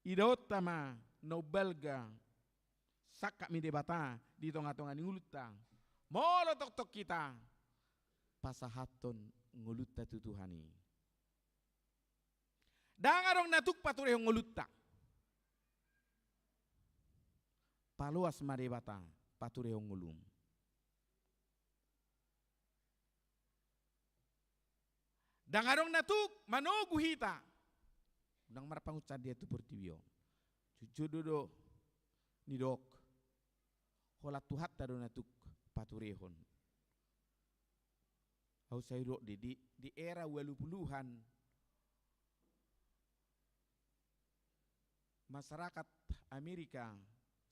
Idaonta ma na umbalga sangkap ni Debata di tonga-tonga ni ngolunta. Molo tongtong hita pasahathon ngolunta tu Tuhan i. Ndang adong na tuk paturehon ngolunta. Paloas ma Debata paturehon ngolum. Ndang adong na tuk manogu hita. Unang marpangunsandean tu portibi on. Jujur do, do nidok. Holan Tuhanta do na tuk paturehon. Au sai dok di, di, di era walu puluhan, masyarakat Amerika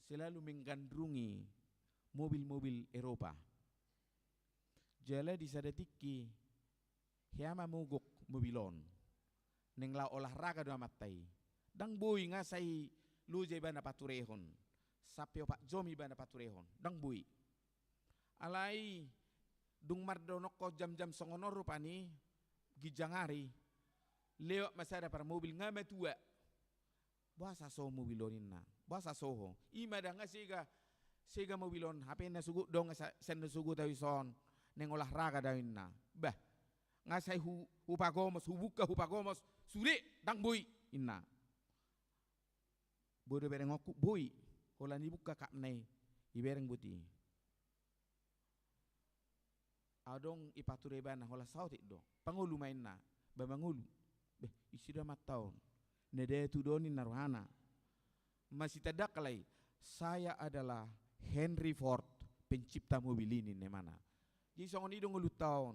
selalu menggandrungi mobil-mobil Eropa. Jala di sada tingki, hea ma mogok mobil on. Naeng laho olahraga do amanta i. Ndang boi, nga sai loja ibana paturehon. Sampe opat jom ibana paturehon. Ndang boi. Alai dung mardonokkon jam-jam songon on rupani, ginjang ari, lewat ma sada parmobil, nga matua. Boasa so ho mobil on, ninna. Boasa so ho? I ma da, nga sega, sega mobil on, hape na sogot do, nga sa-, sian na sogot au dison, naeng olahraga do au, ninna. Bah, nga sai hu-, hupagomos, hubuka, hupagomos, sude, ndang boi, ninna. Boi do berengonku, boi. Holan dibuka kapna i, dibereng boti. Adong ipature ibana, holan saotik do. Pangolu ma, ninna. Ba mangolu. Beh, ise do amanta on? Na datu do, ninna rohana. Masitandangkon i, saya adalah Henry Ford, pencipta mobil ini, ninna imana. Jadi songon i do ngolunta on.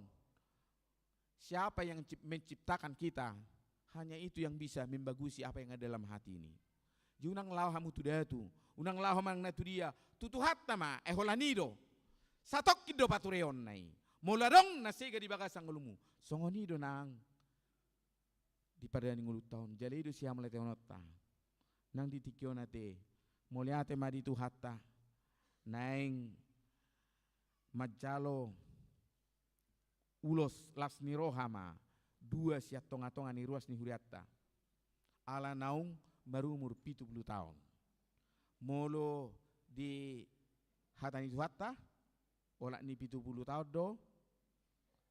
Siapa yang cip-, menciptakan kita, hanya itu yang bisa membagusi apa yang ada dalam hati ini. Jadi unang laho hamu tu datu, unang laho manang na tu dia, tu Tuhanta ma, eh, holan i do. Satongkin do patureonna i. Molo adong na sega di bagasan ngolumu, songon i do nang di pardalanan ni ngolunta on. Jala i do sihamauliatehononta nang di tingki on ate. Mauliate ma di Tuhanta naeng manjalo ulos las ni roha ma dua sian tonga-tonga ni ruas ni hurianta. Ala naung marumur pitu pulu taon. Molo di hata ni Tuhanta, olat ni pitu pulu taon do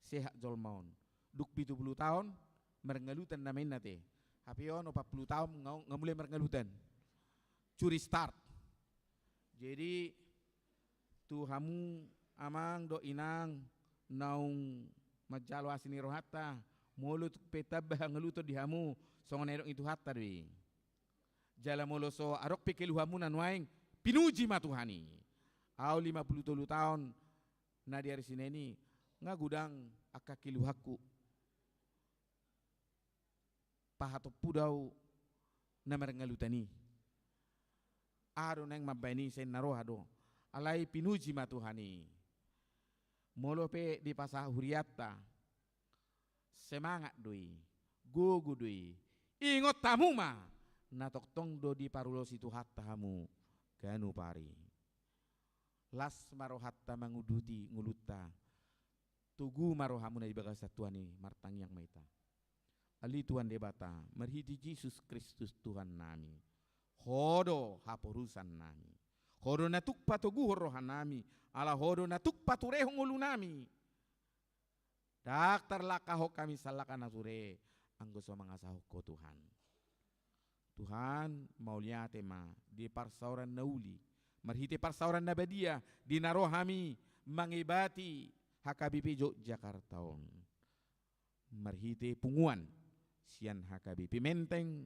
sehat jolma on. Dung pitu pulu taon, marngalutan nama inna te. Hape on opat pulu taon nga, nga mulai marngalutan. Curi start. Jadi, tu hamu amang dohot inang naung manjalo asi ni rohanta, molo tung pe tamba hangaluton di hamu, songon na didok ni Tuhanta do i. Jala molo so adong pe keluhanmuna nuaeng, pinuji ma Tuhan i. Au lima pulu tolu taon na di ari Senen i, nga godang angka keluhanku. Pahatompu do au na marngalutan i. Aha do naeng mambaen i, sai na roha do. Alai pinuji ma Tuhan i. Molo pe dipasahat hurianta, semangat do i, gogo do i. Ingot hamu ma, na tongtong do diparulosi Tuhanta hamu ganup ari. Las ma rohanta manguduti ngolunta. Togu ma rohamuna di bagasan Tuhan i, martangiang ma hita. Ale Tuhan Debata, marhite Jesus Kristus Tuhan nami, Ho do haporusan nami. Ho do na tuk patoguhon roha nami, ala Ho do na tuk paturehon ngolu nami. Ndang tarlangkahon hami sian langka na ture, anggo so mangasahon Ho Tuhan. Tuhan, mauliate ma di parsaoran na uli, marhite parsaoran na badia, di na ro hami mangebati H K B P Yogyakarta on. Marhite punguan sian H K B P Menteng,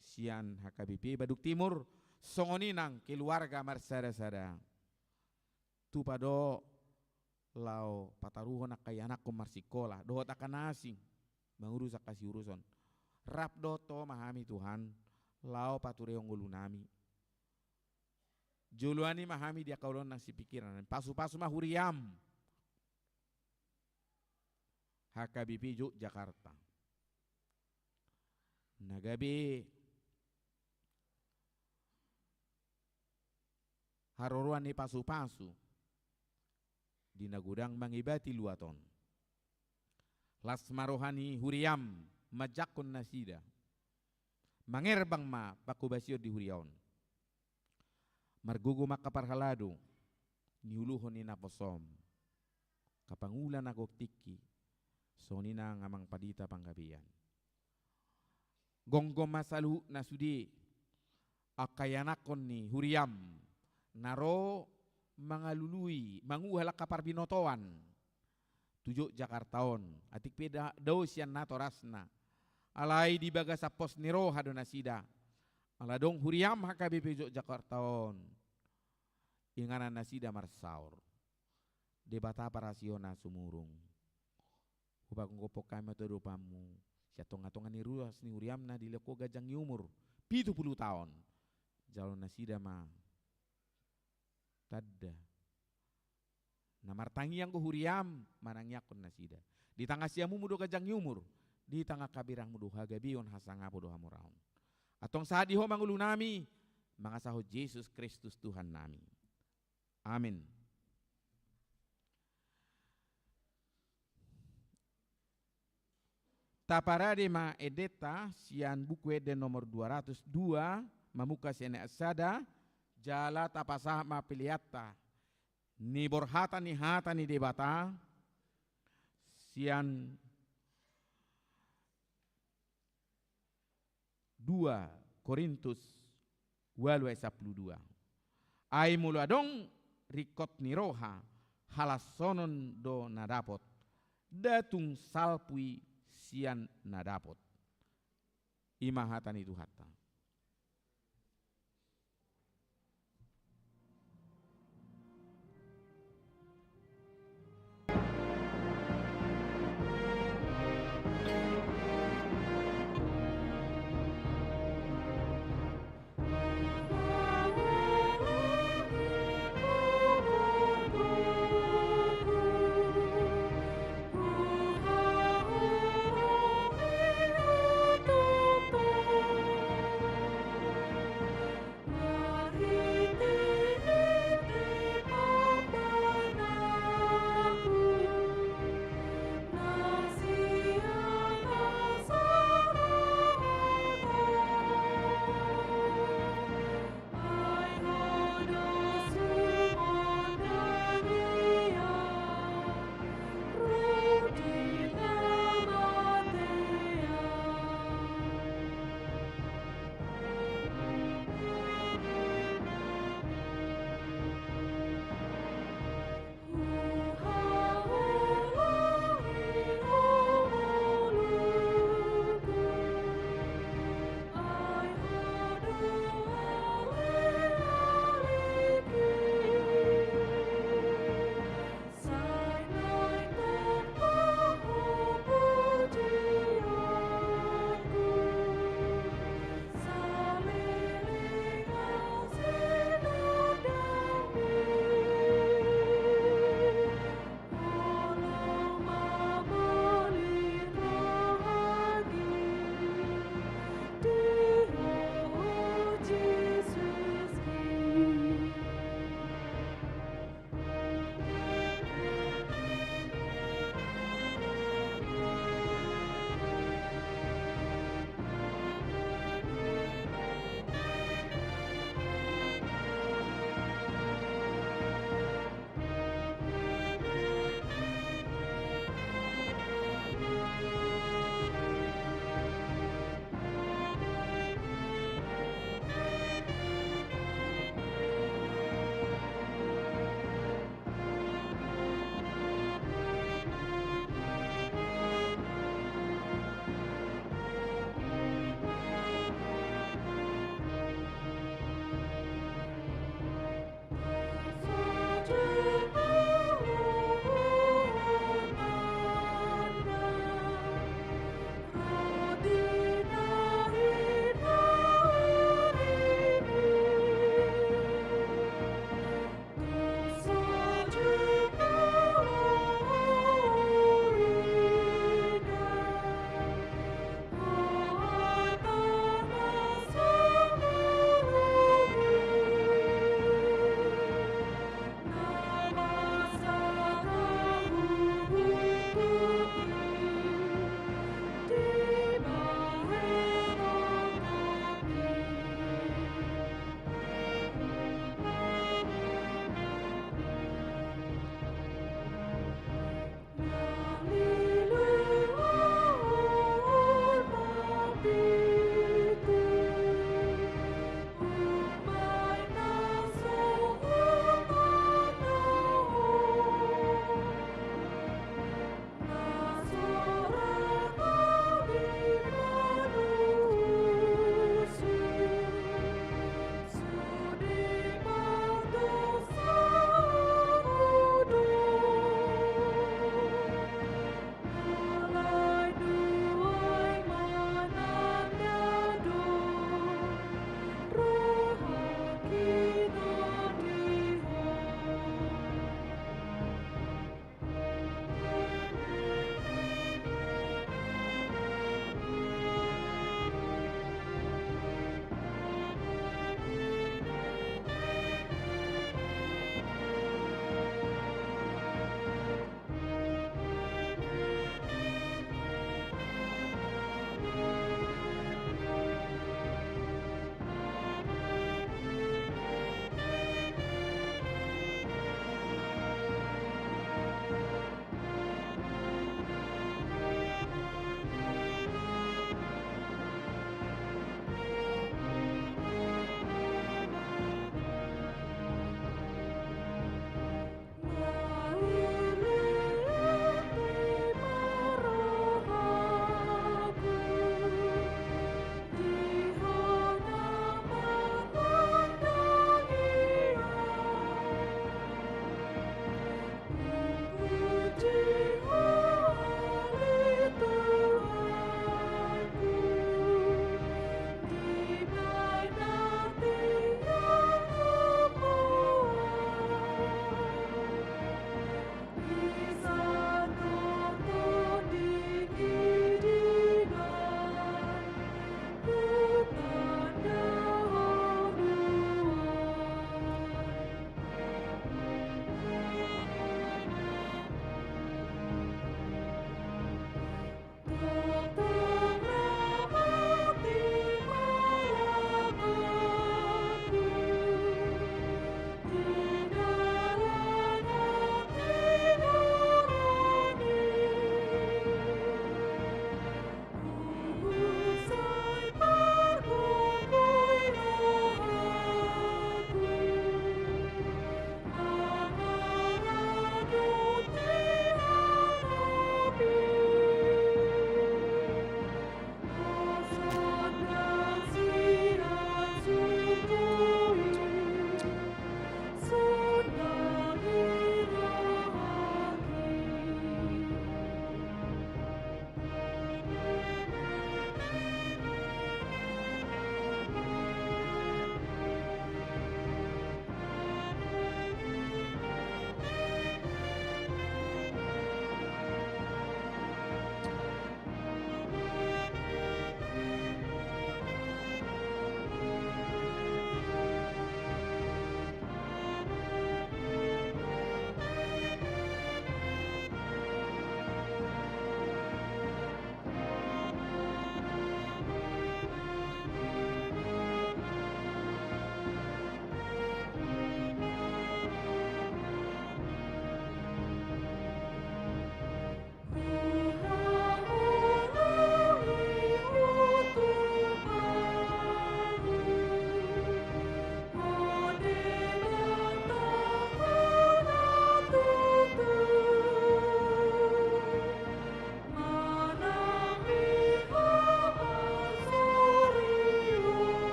sian H K B P Badung Timur, songon i nang keluarga marsada-sada. Tupa do laho pataruhon angka ianakhon marsikola, dohot angka na asing mangurus angka siuruson. Rap dohot Ho ma hami Tuhan, laho paturehon ngolu nami. Joloan i ma hami di angka ulaon na sipingkiran nami. Pasu-pasu ma huriam. H K B P Yogyakarta. Na gabe haroroan ni pasu-pasu di na godang mangebati luat on. Las ma roha ni huriam manjangkon nasida. Mangerbang ma pangkobasion di huria on. Margogo ma angka parhalado, niuluhon ni naposom. Angka pangula na gok tingki, songon i nang amang pandita panggabean. Gomgom ma saluhutna sude, angka ianakhon ni huriam, na ro mangalului, manguhal angka parbinotoan. Tu Yogyakarta on, atik pe da-, dao sian natorasna. Alai di bagasan pos ni roha do nasida. Ala adong huriam H K B P Yogyakarta on. Inganan nasida marsaor. Debata parasiho na sumurung. Hupagophop hami ma tu adopanmu sian tongatonga ni ruas ni huriam na dilehon ho ganjang ni umur pitu pulu taon. Jalo nasida ma tanda na martangiang do huriam manangiangkon nasida. Di tangan siamunmu do ganjang ni umur, di tangan hambirangmu do hagabeon, hasangapon dohot hamoraon. Antong sahat di ho ma ngolunami, mangasahon Jesus Kristus Tuhannami. Amin. Taparade ma endenta sian Buku Ende nomor dua ratus dua, mamungka sian ayat sada, jala tapasahat ma peleanta, niborhatan ni hata ni Debata sian dua Korintus ualu ayat sampulu dua. Ai molo adong ringkot ni roha, halashonon do na dapot, nda tung salpu i sian na dapot. I ma hata ni Tuhanta.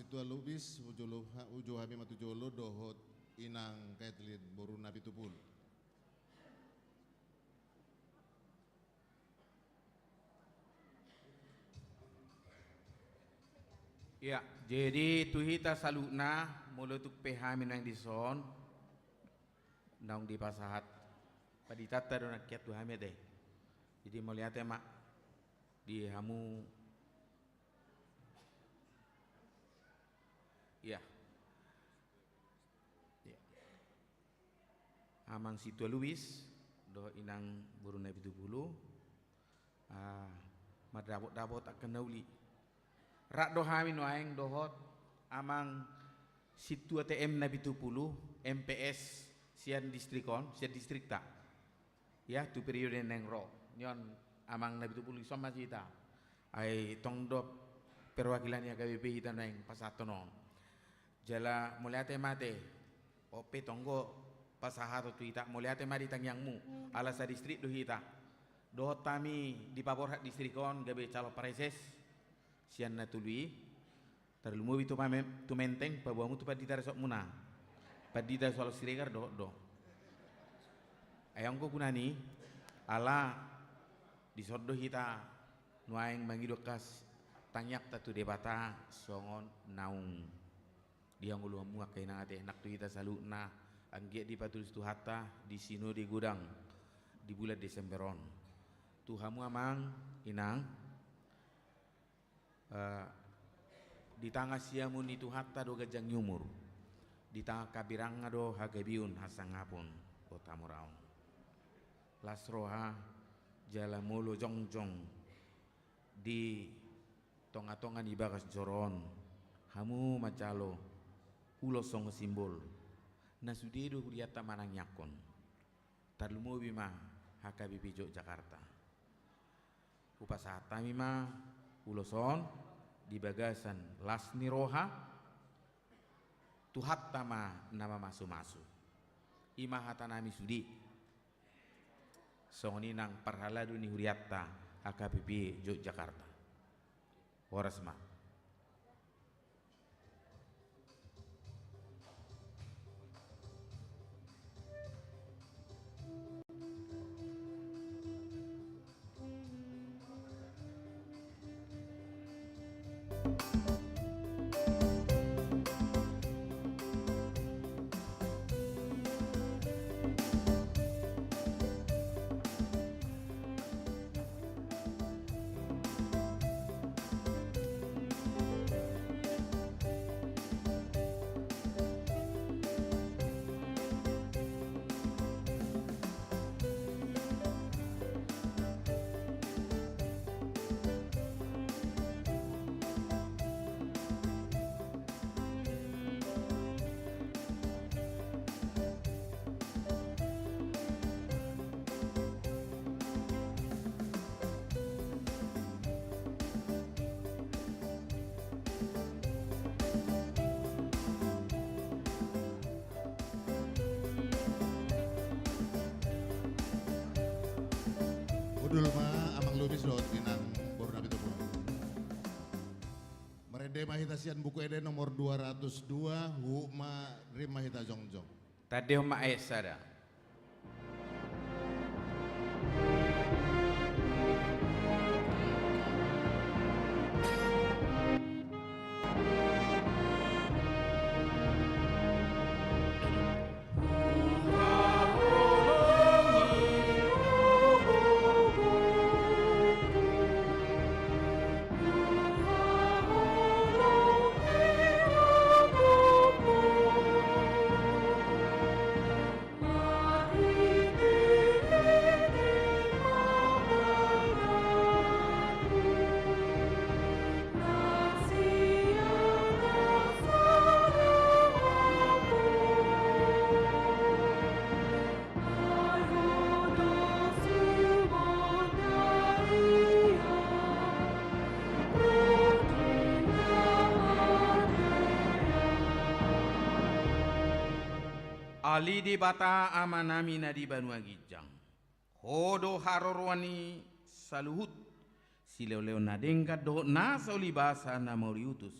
Sintua Lubis, uju lo-, uju hami ma tu jolo dohot Inang Kathleen, boru Napitupulu. Ia, jadi tu hita saluhutna, molo tung pe hami naeng dison, naung dipasahat panditanta do nangkin tu hami ate. Jadi mauliate ma di hamu. Ia. Ia. Amang Sintua Lubis dohot Inang boru Napitupulu, ah, mardapotdapot angka na uli. Rap do hami nuaeng dohot Amang Sintua T M Napitupulu, M P S sian distrik on, sian distrikta. Ia, tu periode naeng ro. Nion Amang Napitupulu, dison ma hita. Ai tong do perwakilan ni H K B P hita naeng pasahathon on. Jala mauliate ma ate, on pe tong do pasahathon tu hita, mauliate ma di tangiangmu, ala sadistrik do hita. Dohot hami dipaborhat distrik on gabe calon praeses sian na tolu i, tarlumobi tu pame-, tu Menteng, paboamu tu pandita resort muna. Pandita Sulawesi Siregar dohot do. Ai anggo gunani, ala dison do hita nuaeng mangido kas tangiangta tu Debata songon naung di hangoluanmu angka inang ate, nang tu hita saluhutna anggiat dipatulus Tuhanta di sinode godang di bulan Desember on. Tu hamu amang, inang, eh, di tangan siamun ni Tuhanta do ganjang ni umur, di tangan hambirangna do hagabeon hasangapon dohot hamoraon. Las roha jala molo jongjong di tongatonga ni bagas joro on, hamu manjalo ulos songon simbol, na sude do hurianta manangiangkon. Tarlumobi ma H K B P Jogjakarta. Hupasahat hami ma ulos on di bagasan las ni roha, Tuhanta ma na mamasumasu. I ma hatanami sude. Songon i nang parhalado ni hurianta H K B P Jogjakarta. Horas ma. Hundul ma amang Lubis dohot inang boru Napitupulu. Marende ma hita sian Buku Ende nomor dua ratus dua, huhut ma rap ma hita jongjong. Tandehon ma ayat sada. Ale Debata Amanami na di banua ginjang, Ho do haroroan ni saluhut sileoleon na denggan dohot nasa ulibasa na mauliutus.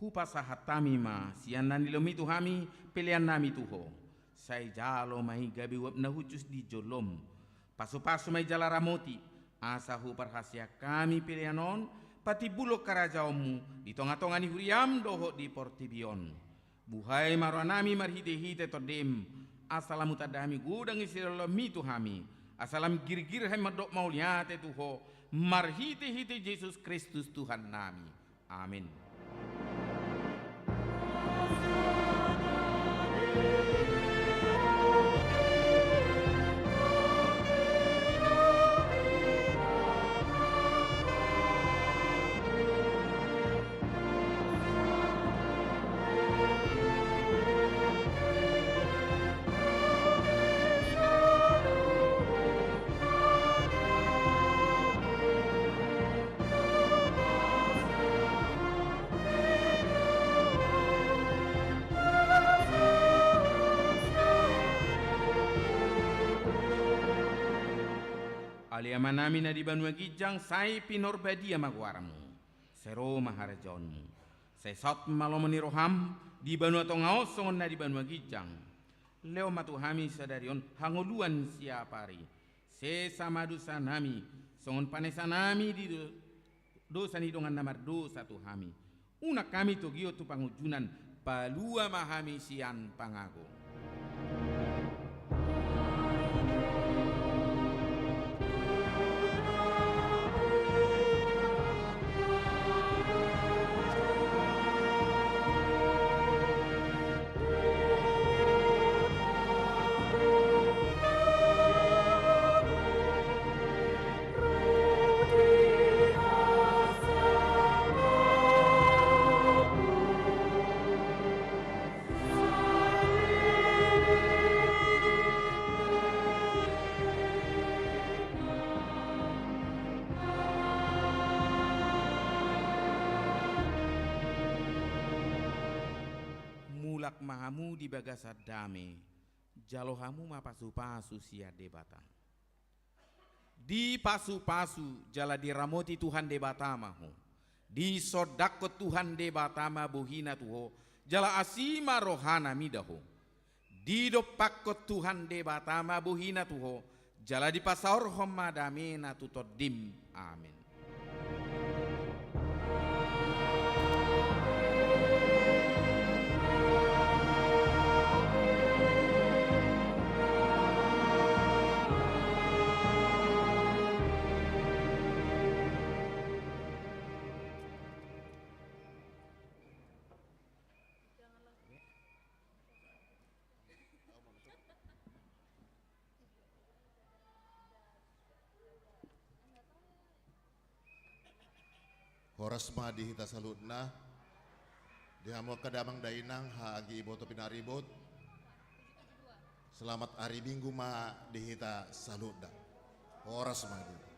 Hupasahat hami ma sian na niloami tu hami pelean nami tu Ho. Sai jalo ma i gabe uap na hushus di jolom. Pasupasu ma i jala ramoti, asa huparhaseang hami pelean on patimbulhon harajaonMu di tongatonga ni huriaM dohot di portibi on. Buhai ma roha nami marhitehite TondiM, asa lam hutanda hami godang ni siloloanMi tu hami, asa lam girgir hami mandok mauliate tu Ho, marhitehite Jesus Kristus Tuhan nami. Amin. Ale Amanami na di banua ginjang, sai pinarbadia ma goarMu. Sai ro ma harajaonMu. Sai saut ma lomo ni rohaM di banua tonga on songon na di banua ginjang. Lehon ma tu hami sadari on hangoluan siapari. Sesa ma dosa nami, songon panesa nami di do-, dosa ni dongan na mardosa tu hami. Unang hami togihon tu pangunjunan, palua ma hami sian pangago. Mulak ma hamu di bagasan dame, jalo hamu ma pasupasu sian Debata. Dipasupasu jala diramoti Tuhan Debata ma ho. Disondangkon Tuhan Debata ma bohiNa tu ho, jala asi ma rohaNa mida ho. Didompakkon Tuhan Debata ma bohiNa tu ho, jala dipasaorhon ma dameNa tu tondim. Amen. Horas ma di hita saluhutna. Di hamu angka damang dainang, haha anggi iboto pinaribot. Selamat ari Minggu ma di hita saluhutna. Horas ma di hita.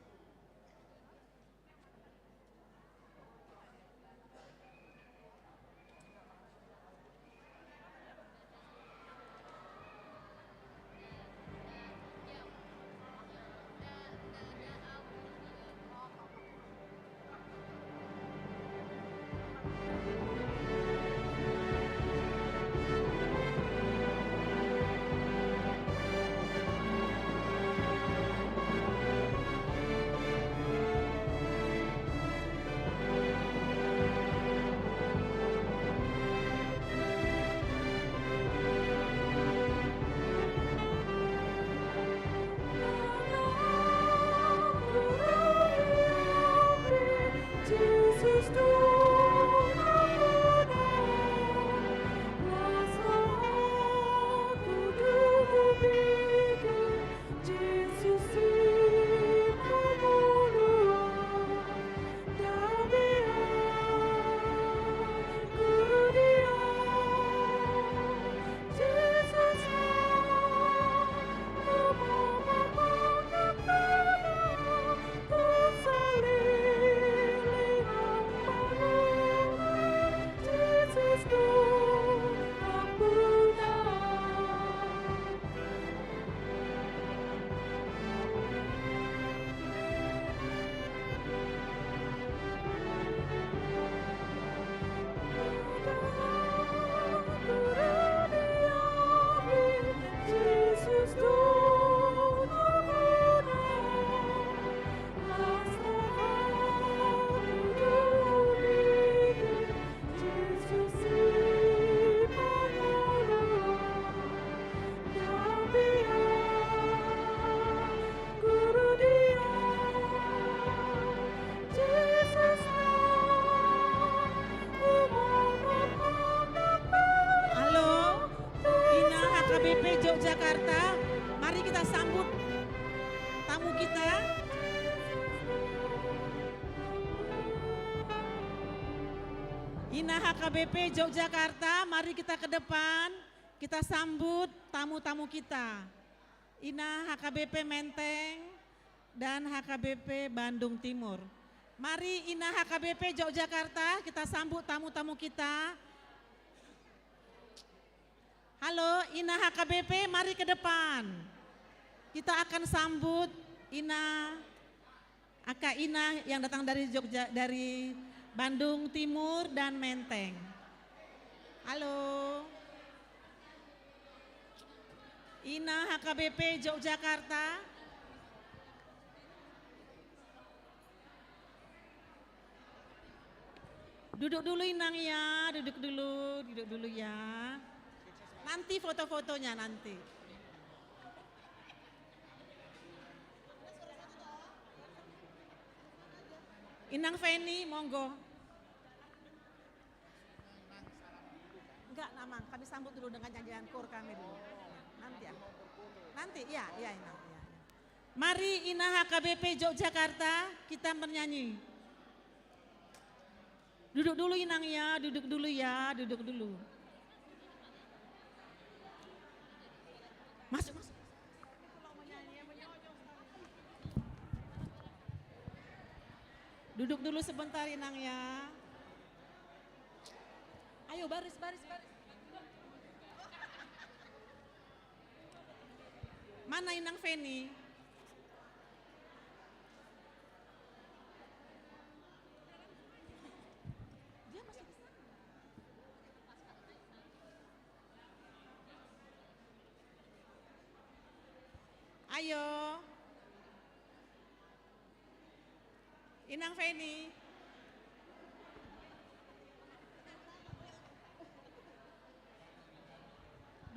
B P Yogyakarta, mari kita sambut tamu kita. Ina H K B P Yogyakarta, mari kita ke depan, kita sambut tamu-tamu kita. Ina H K B P Menteng dan H K B P Bandung Timur. Mari Ina H K B P Yogyakarta, kita sambut tamu-tamu kita. Halo, Ina H K B P, mari ke depan. Kita akan sambut Ina, angka Ina yang datang dari Jogja, dari Bandung Timur dan Menteng. Halo. Ina H K B P Yogyakarta. Duduk dulu Inang ya, duduk dulu, duduk dulu ya. Nanti foto-fotonya nanti. Inang Feni, monggo. Enggak, Amang, kami sambut dulu dengan nyanyian koor kami dulu. Nanti ya. Nanti, iya, iya, Inang, iya. Mari Ina H K B P Yogyakarta, kita bernyanyi. Duduk dulu Inang ya, duduk dulu ya, duduk dulu. Masuk, masuk. Duduk dulu sebentar Inang ya. Ayo baris, baris, baris. Mana Inang Feni? Dia masih di sana. Ayo. Inang Feni.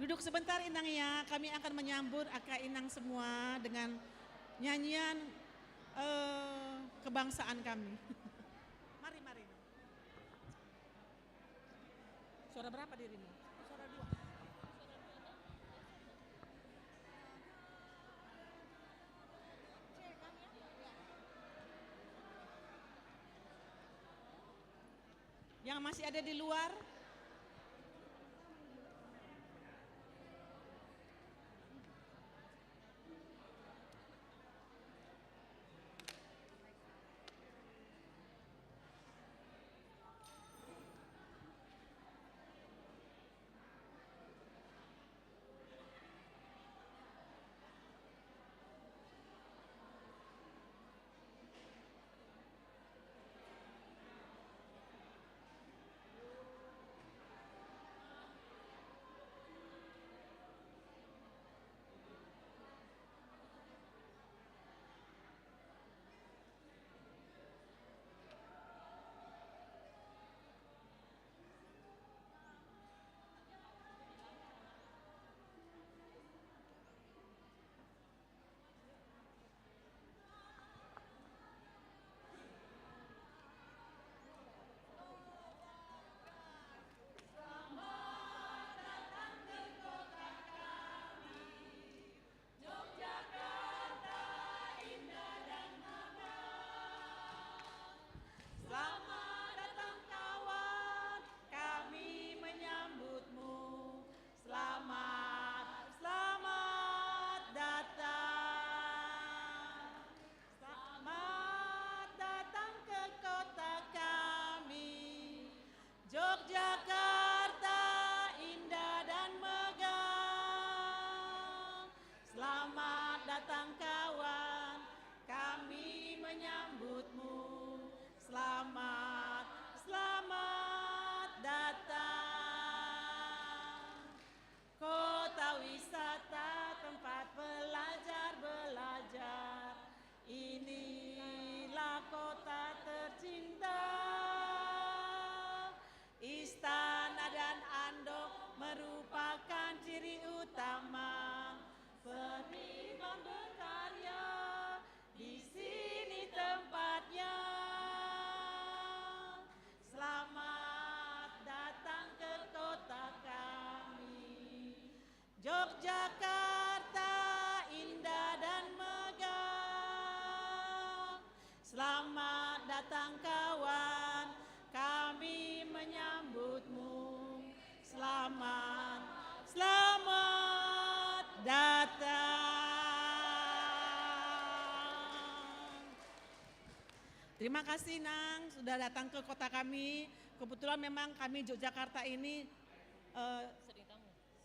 Duduk sebentar Inang ya, kami akan menyambut angka Inang semua dengan nyanyian, eh, kebangsaan kami. Mari, mari. Suara berapa dirimu? Suara dua. Yang masih ada di luar. Terima kasih, Nang, sudah datang ke kota kami. Kebetulan memang kami Yogyakarta ini, eh,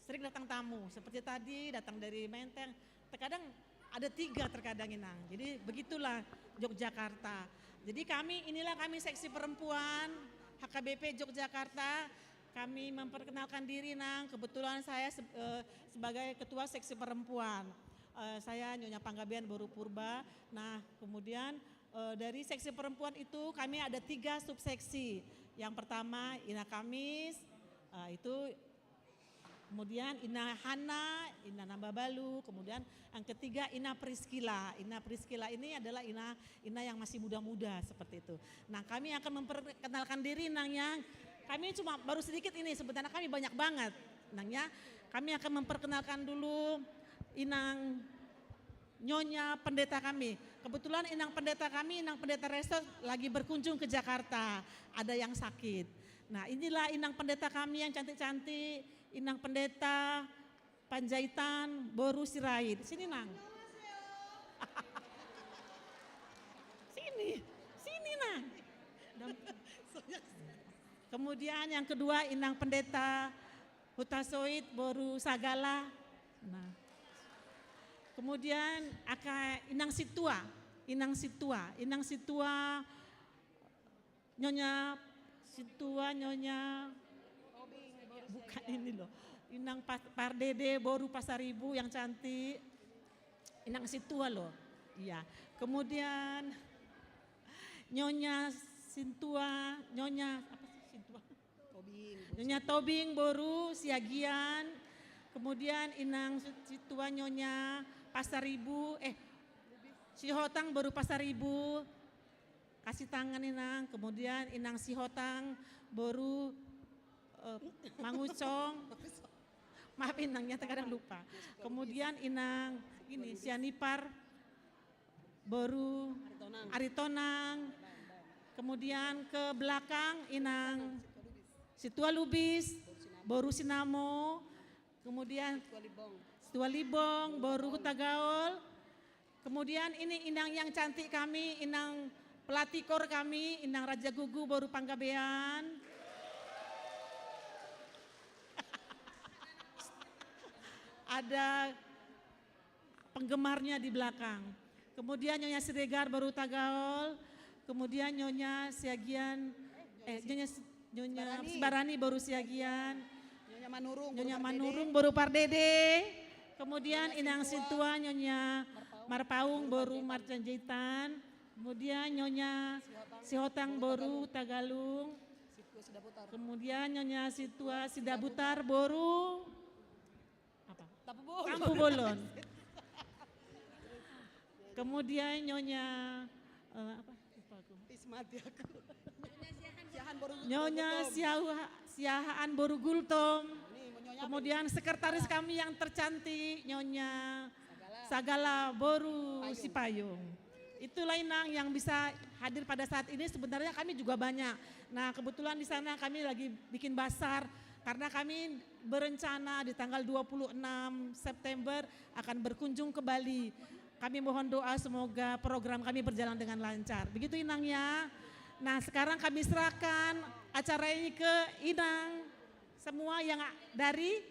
sering datang tamu. Seperti tadi datang dari Menteng. Terkadang ada tiga terkadang, Inang. Jadi begitulah Yogyakarta. Jadi kami, inilah kami seksi perempuan H K B P Yogyakarta. Kami memperkenalkan diri, Nang. Kebetulan saya se-, eh, sebagai ketua seksi perempuan. Eh, saya Nyonya Panggabean boru Purba. Nah, kemudian, eh, dari seksi perempuan itu kami ada tiga subseksi. Yang pertama Ina Kamis, eh, itu, kemudian Ina Hana, Ina Nambabalu, kemudian yang ketiga Ina Priskila. Ina Priskila ini adalah Ina, Ina yang masih muda-muda seperti itu. Nah, kami akan memperkenalkan diri, Nang, ya. Kami cuma baru sedikit ini, sebenarnya kami banyak banget, Nang, ya. Kami akan memperkenalkan dulu Inang Nyonya Pendeta kami. Kebetulan Inang Pendeta kami, Inang Pendeta Resort lagi berkunjung ke Jakarta. Ada yang sakit. Nah, inilah Inang Pendeta kami yang cantik-cantik, Inang Pendeta Panjaitan boru Sirait. Sini, Nang. Sini, sini, Nang. Dan kemudian yang kedua Inang Pendeta Hutasoit boru Sagala. Nah. Kemudian aka Inang Situa, Inang Situa, Inang Situa, Nyonya Situa, Nyonya, bukan ini loh. Inang Pas-, Pardede boru Pasaribu yang cantik. Inang Situa loh. Iya. Kemudian Nyonya Sintua, Nyonya apa sih Sintua? Tobing. Nyonya Tobing boru Siagian. Kemudian Inang Situa Nyonya Pasaribu, eh, Sihotang boru Pasaribu. Kasih tangan, Inang. Kemudian Inang Sihotang boru, eh, Mangunsong. Maaf, Inang, ya, terkadang lupa. Kemudian Inang ini, Sianipar boru Aritonang. Kemudian ke belakang Inang Situa Lubis boru Sinamo. Kemudian Situa Libong boru Hutagaol. Kemudian ini Inang yang cantik kami, Inang pelatih kor kami, Inang Raja Gugu boru Panggabean. Ada penggemarnya di belakang. Kemudian Nyonya Siregar boru Hutagaol, kemudian Nyonya Siagian, eh, Nyonya Si-, Nyonya Sibarani boru Siagian. Nyonya Manurung boru Pardede. Kemudian Inang Sintua Nyonya Marpaung boru Marpanjaitan. Kemudian Nyonya Sihotang boru Hutagalung. Kemudian Nyonya Situa Sidabutar boru apa? Tampubolon. Tampubolon. Kemudian Nyonya, eh, apa? Lupa aku. Is, mati aku. Nyonya Siahaan boru Gultom. Nyonya Siaha-, Siahaan boru Gultom. Ini, Nyonya apa ini? Kemudian sekretaris kami yang tercantik, Nyonya Sagala. Sagala boru Sipayung. Sipayung. Itulah, Inang, yang bisa hadir pada saat ini. Sebenarnya kami juga banyak. Nah, kebetulan di sana kami lagi bikin basar karena kami berencana di tanggal dua puluh enam September akan berkunjung ke Bali. Kami mohon doa semoga program kami berjalan dengan lancar. Begitu, Inang, ya. Nah, sekarang kami serahkan acara ini ke Inang semua yang a-, dari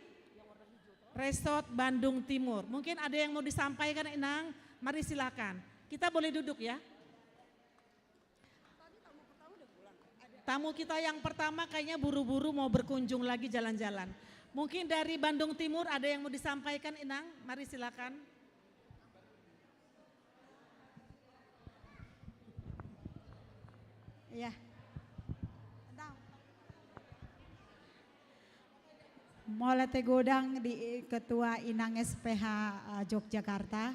Resort Bandung Timur. Mungkin ada yang mau disampaikan, Inang? Mari, silakan. Kita boleh duduk, ya. Tamu kita yang pertama kayaknya buru-buru mau berkunjung lagi jalan-jalan. Mungkin dari Bandung Timur ada yang mau disampaikan, Inang? Mari, silakan. Iya. Mauliate godang di Ketua Inang S P H, eh, Yogyakarta.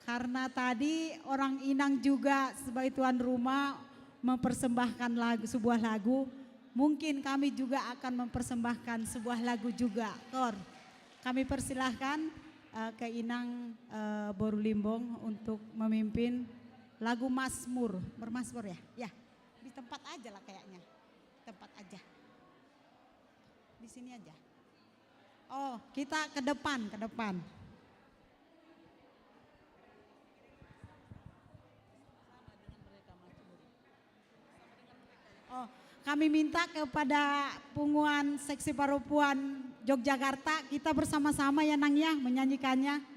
Karena tadi orang Inang juga sebagai tuan rumah mempersembahkan lagu, sebuah lagu, mungkin kami juga akan mempersembahkan sebuah lagu juga, Kor. Kami persilahkan, eh, ke Inang, eh, boru Limbong untuk memimpin lagu Mazmur. Bermazmur, ya? Ya, di tempat aja lah kayaknya. Tempat aja. Di sini aja. Oh, kita ke depan, ke depan. Kami minta kepada Punguan Seksi Parompuan Yogyakarta, kita bersama-sama ya, Nang, ya, menyanyikannya.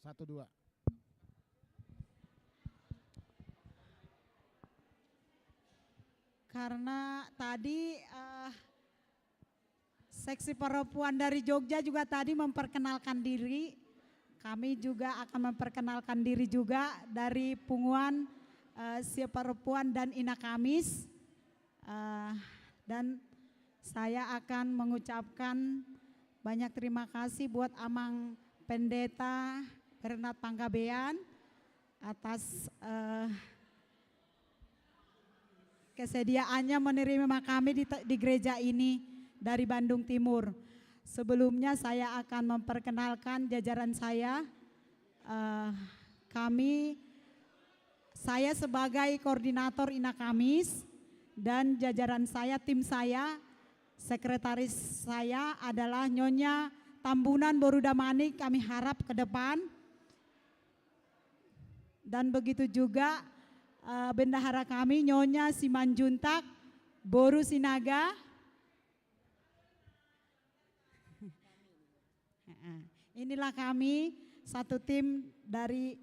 Satu, dua. Karena tadi eh, seksi perempuan dari Jogja juga tadi memperkenalkan diri. Kami juga akan memperkenalkan diri juga dari punguan eh, seperempuan dan Ina Kamis. Eh, dan saya akan mengucapkan banyak terima kasih buat Amang Pendeta Bernard Panggabean atas eh, kesediaannya menerima kami di, di gereja ini dari Bandung Timur. Sebelumnya saya akan memperkenalkan jajaran saya. Eh, kami, saya sebagai koordinator Ina Kamis dan jajaran saya, tim saya, sekretaris saya adalah Nyonya Tambunan Boru Damanik. Kami harap ke depan dan begitu juga eh, bendahara kami Nyonya Simanjuntak Boru Sinaga. Heeh. Inilah kami satu tim dari